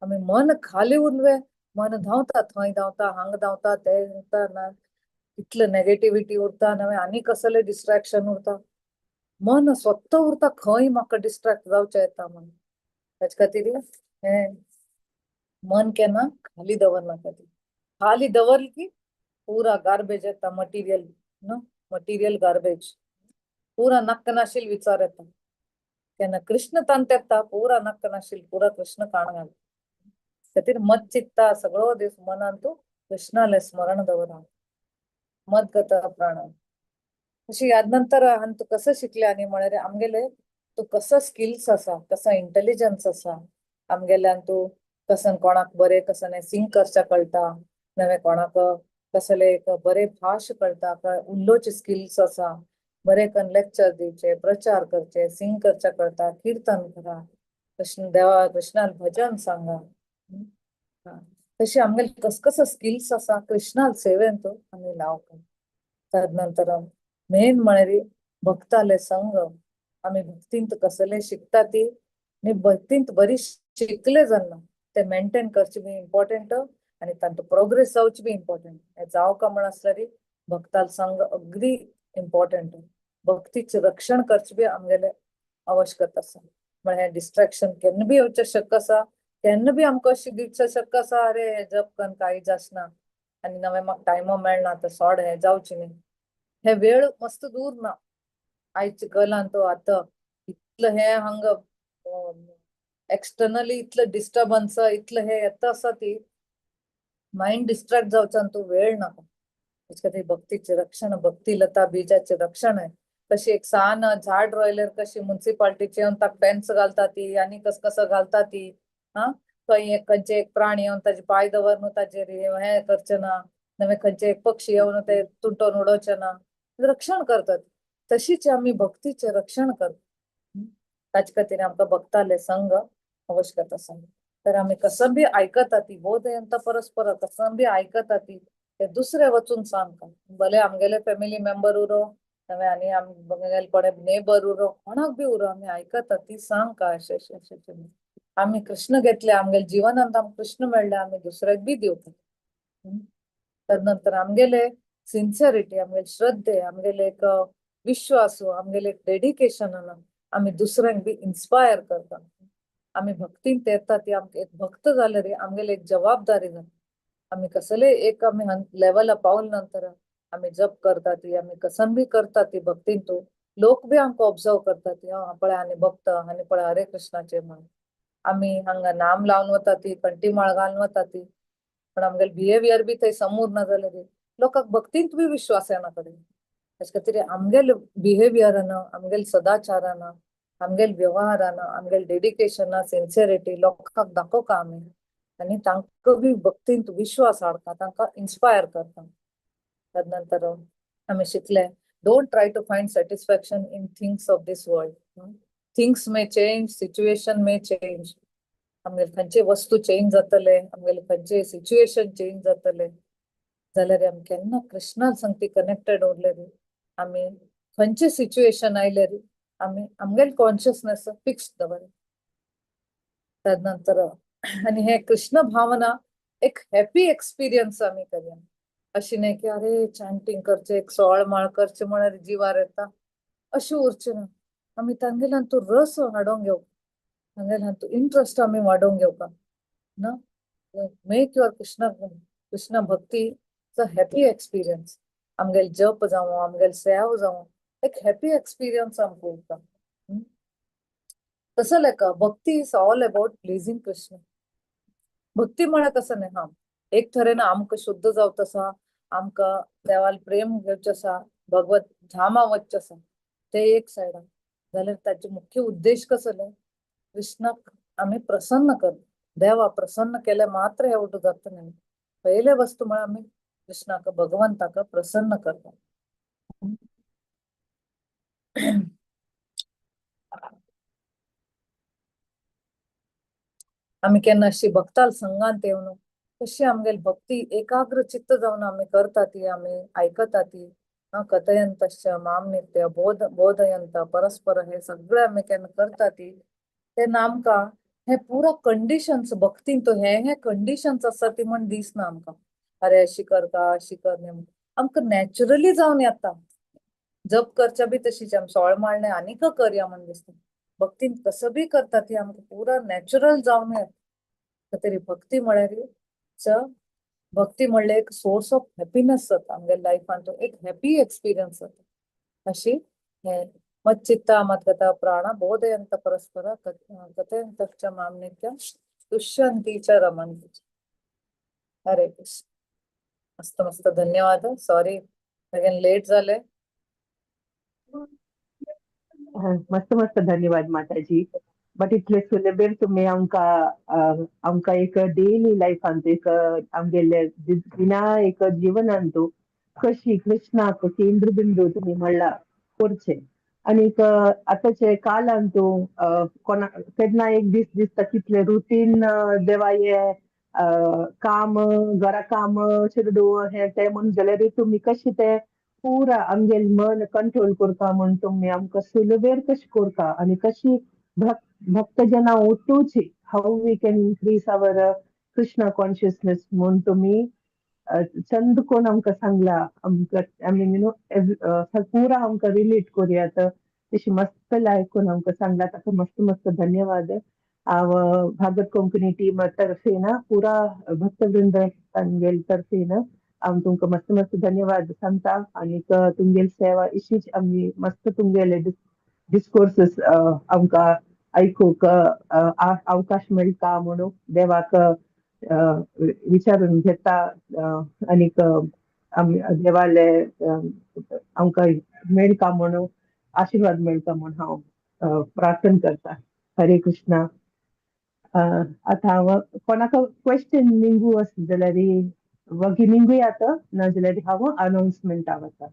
आमी मन खाली उरले, मन धांवता, थंय धांवता, हांगा धांवता, ते उरता ना, इतलें नेगेटिविटी उरता, नवें आनी कसलें डिस्ट्रॅक्शन उरता, मन स्वता उरता खंय म्हाका डिस्ट्रॅक्ट जावचें येता म्हणून. ताचे खातीर हें मन केन्ना खाली दवरनाका. ती खाली दवरली की पुरा गार्बेज येता, मटिरियल न्हू, मटिरियल गार्बेज, पुरा नाका नाशिल्ले विचार येता. केन्ना कृष्ण तांत येता, पुरा नाका नाशिल्ले, पुरा कृष्ण काण घालता. खातीर मत चित्ता सगळो दीस मनान तूं कृष्णालें स्मरण दवरा, मदगत प्राण. अशी याद नंतर हांवें तूं कसं शिकलें आनी म्हळ्यार आमगेले तूं कसो स्किल्स आसा, कसो इंटेलिजन्स आसा आमगेल्यान, तूं कसन कोणाक बरें कसलें सिंग करचें कळटा, नवें कोणाक कसलें एक बरें भाश कळटा, उलोवचे स्किल्स आसा, बरें कन लेक्चर दिवचे, प्रचार करचे, सिंग करचें कळटा, कीर्तन करा, कृष्ण देवा कृष्णाल भजन सांगा. तशी आमगेले कस कसो स्किल्स आसा कृष्णाल सेवेन तूं आमी लावता. तदनंतर मेन म्हळ्यार भक्ताले संग, आमी भक्तींत कसले शिकता ती आनी भक्तींत बरी शिकले जेन्ना ते मेंटेन करचे बी इम्पॉर्टंट आनी तांचो प्रोग्रेस जावची बी इम्पॉर्टंट. हें जावका म्हण आसल्यार भक्ताल संग अगदी इम्पॉर्टंट. भक्तीचें रक्षण करचें बी आमगेलें आवश्यकता आसा. म्हळ्यार हें डिस्ट्रॅक्शन केन्ना बी येवचें शक्य आसा, केन्ना बी आमकां अशें दिवचें शक्य आसा, अरे हें जप कन्न कांय जासना आनी नवें म्हाका टायमो मेळना आतां सोड, हें जावचें न्ही. हे वेळ मस्त दूर ना. आयच्या कलान तो आतां इतलें हें हांगा एक्सटर्नली इतलें डिस्टर्बन्स, इतलें हें येता आसा ती मायंड डिस्ट्रॅक्ट जावच्यान तूं वेळ नाका. तेचे खातीर भक्तीचें रक्षण, भक्ती लता बीजाचें रक्षण आहे. कशी एक सान झाड रोयल्यार कशी मुन्सिपाल्टीचे येवन ताका फेन्स घालता ती आनी कस कसो घालता ती, हा खंय एक खंयचे एक प्राणी येवन ताजे पांय दवरून ताजेर हें करचें ना, नवें खंयचे एक पक्षी येवन ते तुटोवन उडोवचें ना, रक्षण करतात. तशीच आमी भक्तीचें रक्षण करता. ताचे खातीर आमकां भक्ताले संग आवश्यक आसा. तर आमी कसम बी आयकता ती बोधयंत परस्पर, कसम बी आयकता ती ते दुसरे वचून सांगता, भले आमगेले फॅमिली मेंबर उरो, नवें आनी आमगेले कोणे नेबर उरो, कोणाक बी उरो, आमी आयकता ती सांगका अशें अशें अशें अशें आमी कृष्ण घेतले, आमगेले जिवनांत आमकां कृष्ण मेळ्ळे, आमी दुसऱ्याक बी दिवता. तदनंतर आमगेले सिन्सियरिटी, आमगेले श्रद्धे, आमगेले एक विश्वास, आमगेले एक डेडिकेशन आमी दुसऱ्यांक बी इन्स्पायर करता. आमी भक्तींत येता ती आमकां एक भक्त जाल्यार आमगेले एक जबाबदारी जाता. आमी कसले एक आमी लेवला पावले नंतर आमी जप करता ती, आमी कसम बी करता ती भक्तींतू, लोक बी आमकां ऑब्जर्व करता ती, हा पळय आनी भक्त आनी पळय हरे कृष्णाचे म्हणून. आमी हांगा नाम लावन वता ती, कंठी माळ घालून वता ती, पण आमगेले बिहेवियर बी थंय समूर ना जाल्यार लोकांक भक्तींत बी विश्वास येना कडेन. तेचे खातीर आमगेले बिहेवियरान, आमगेले सदाचारान, आमगेले व्यवहारान, आमगेले डेडिकेशना, सिन्सियरिटी लोकांक दाखोवका आमी आनी तांकां बी भक्तींत विश्वास हाडता, तांकां इन्स्पायर करता. तदनंतर आमी शिकले, don't try to find satisfaction in things of this world. Things may change, situation may change, आमगेले खंयचे वस्तू चेंज जातले, आमगेले खंयचे सिच्युएशन चेंज जातले, जाल्यार आमी केन्ना कृष्णा संगती कनेक्टेड उरले रे, आमी खंयचे सिच्युएशन आयले रे आमी आमगेले कॉन्शियसनेस फिक्स दवर. तदनंतर आनी हे कृष्ण भावना एक हॅपी एक्सपिरियन्स आमी करया. अशी न्ही की अरे चांटींग करचें, एक सोळ माळ करचें म्हळ्यार जिवार येता, अशें उरचें ना. आमी तांगेल्यान हातूंत रस हाडोवंक घेवपा, तांगेल्या हातूंत इंट्रस्ट आमी वाडोवंक घेवपा ना. Make your Krishna Krishna bhakti a happy experience. आमगेले जप जावं, आमगेले सेव जावं, एक हॅपी एक्सपिरियन्स आमकां उरता. तसो लेखा bhakti is all about pleasing Krishna. भक्ती म्हळ्यार कसं न्ही, हा एक तरेन आमकां शुद्ध जावत आसा, आमकां देवाल प्रेम घेवचें आसा, भगवत धामा वचचें आसा, ते एक सायडान. जाल्यार ताचे मुख्य उद्देश कसले, कृष्णाक आमी प्रसन्न कर, देवा प्रसन्न केले मात्र हे उठू जाता न्ही. पयले वस्तू म्हळ्यार आमी कृष्णाक भगवंताक प्रसन्न करता. आमी केन्ना अशी भक्ताल संघांत येवन कशी आमगेली भक्ती एकाग्र चित्त जावन आमी करता ती, आमी आयकता ती, कथयंतश्च माम नित्य बोधयंत परस्पर, हे सगळे आमी केन्ना करता ती, तेन्ना आमकां हे पुरा कंडिशन्स भक्तीन तो हे हे कंडिशन्स आसा ती म्हण दिसना आमकां. अरे अशी करता अशी कर न्ही म्हण आमकां नॅचरली जावन येता. जप करच्या बी तशीच आमी सोळ माळणे आनीक करया म्हण दिसता. भक्तीन कसं बी करता ती आमकां पुरा नॅचरल जावन येता. तरी भक्ती म्हळ्यार भक्ती म्हणल्यार एक सोर्स ऑफ हॅपीनेस जाता आमगे लायफान, तो एक हॅपी एक्सपिरियन्स जाता. अशी हे मच्चित्ता मद्गता प्राण बोधयंत परस्पर कथयंतश्च माम नित्यं तुष्यन्ति च रमन्ति च. हरे कृष्ण. मस्त मस्त धन्यवाद. सॉरी अगेन लेट झाले. मस्त मस्त धन्यवाद माताजी. बट इतले सुलभेर तुमी आमकां आमकां एक डेली लायफांत एक आमगेले दिना एक जीवनांतु कशी कृष्णाक केंद्रबिंदू तुमी म्हणला करचें. आनीक आतांचे कालांतु कोणा केन्ना एक दीस दिसता कितले रुटीन देवा हे काम घरा काम चेडूं हें तें म्हूण जाल्यार तुमी कशें तें पुरा आमगेलें मन कंट्रोल करता म्हूण तुमी आमकां सुलभेर कशें करता आनी कशी भक्तजना उठोवची, how we can increase our Krishna consciousness म्हूण तुमी चंद कोण आमकां सांगला. आमकां I mean you know पुरा आमकां रिलेट करुयात तशी मस्त आयकून आमकां सांगला, ताका मस्त मस्त धन्यवाद. हांव भागवत कोंकणी टीम तर्फेन पुरा भक्तवृंद तांगेल तर्फेन हांव तुमकां मस्त मस्त धन्यवाद सांगता. आनीक तुमगेली सेवा अशीच आमी मस्त तुमगेले डिस्कोर्सीस आमकां आयकूंक अवकाश मेळटा म्हणून देवाक विचारून घेता. आनीक आमी देवाले आमकां मेळटा म्हणून आशिर्वाद मेळटा म्हूण हांव प्रार्थना करता. हरे कृष्णा. आतां हांव कोणाक क्वेश्चन निंगू आसलें जाल्यार वगी निंगुयात, नाजाल्यार हांव अनाउन्समेंटा वता.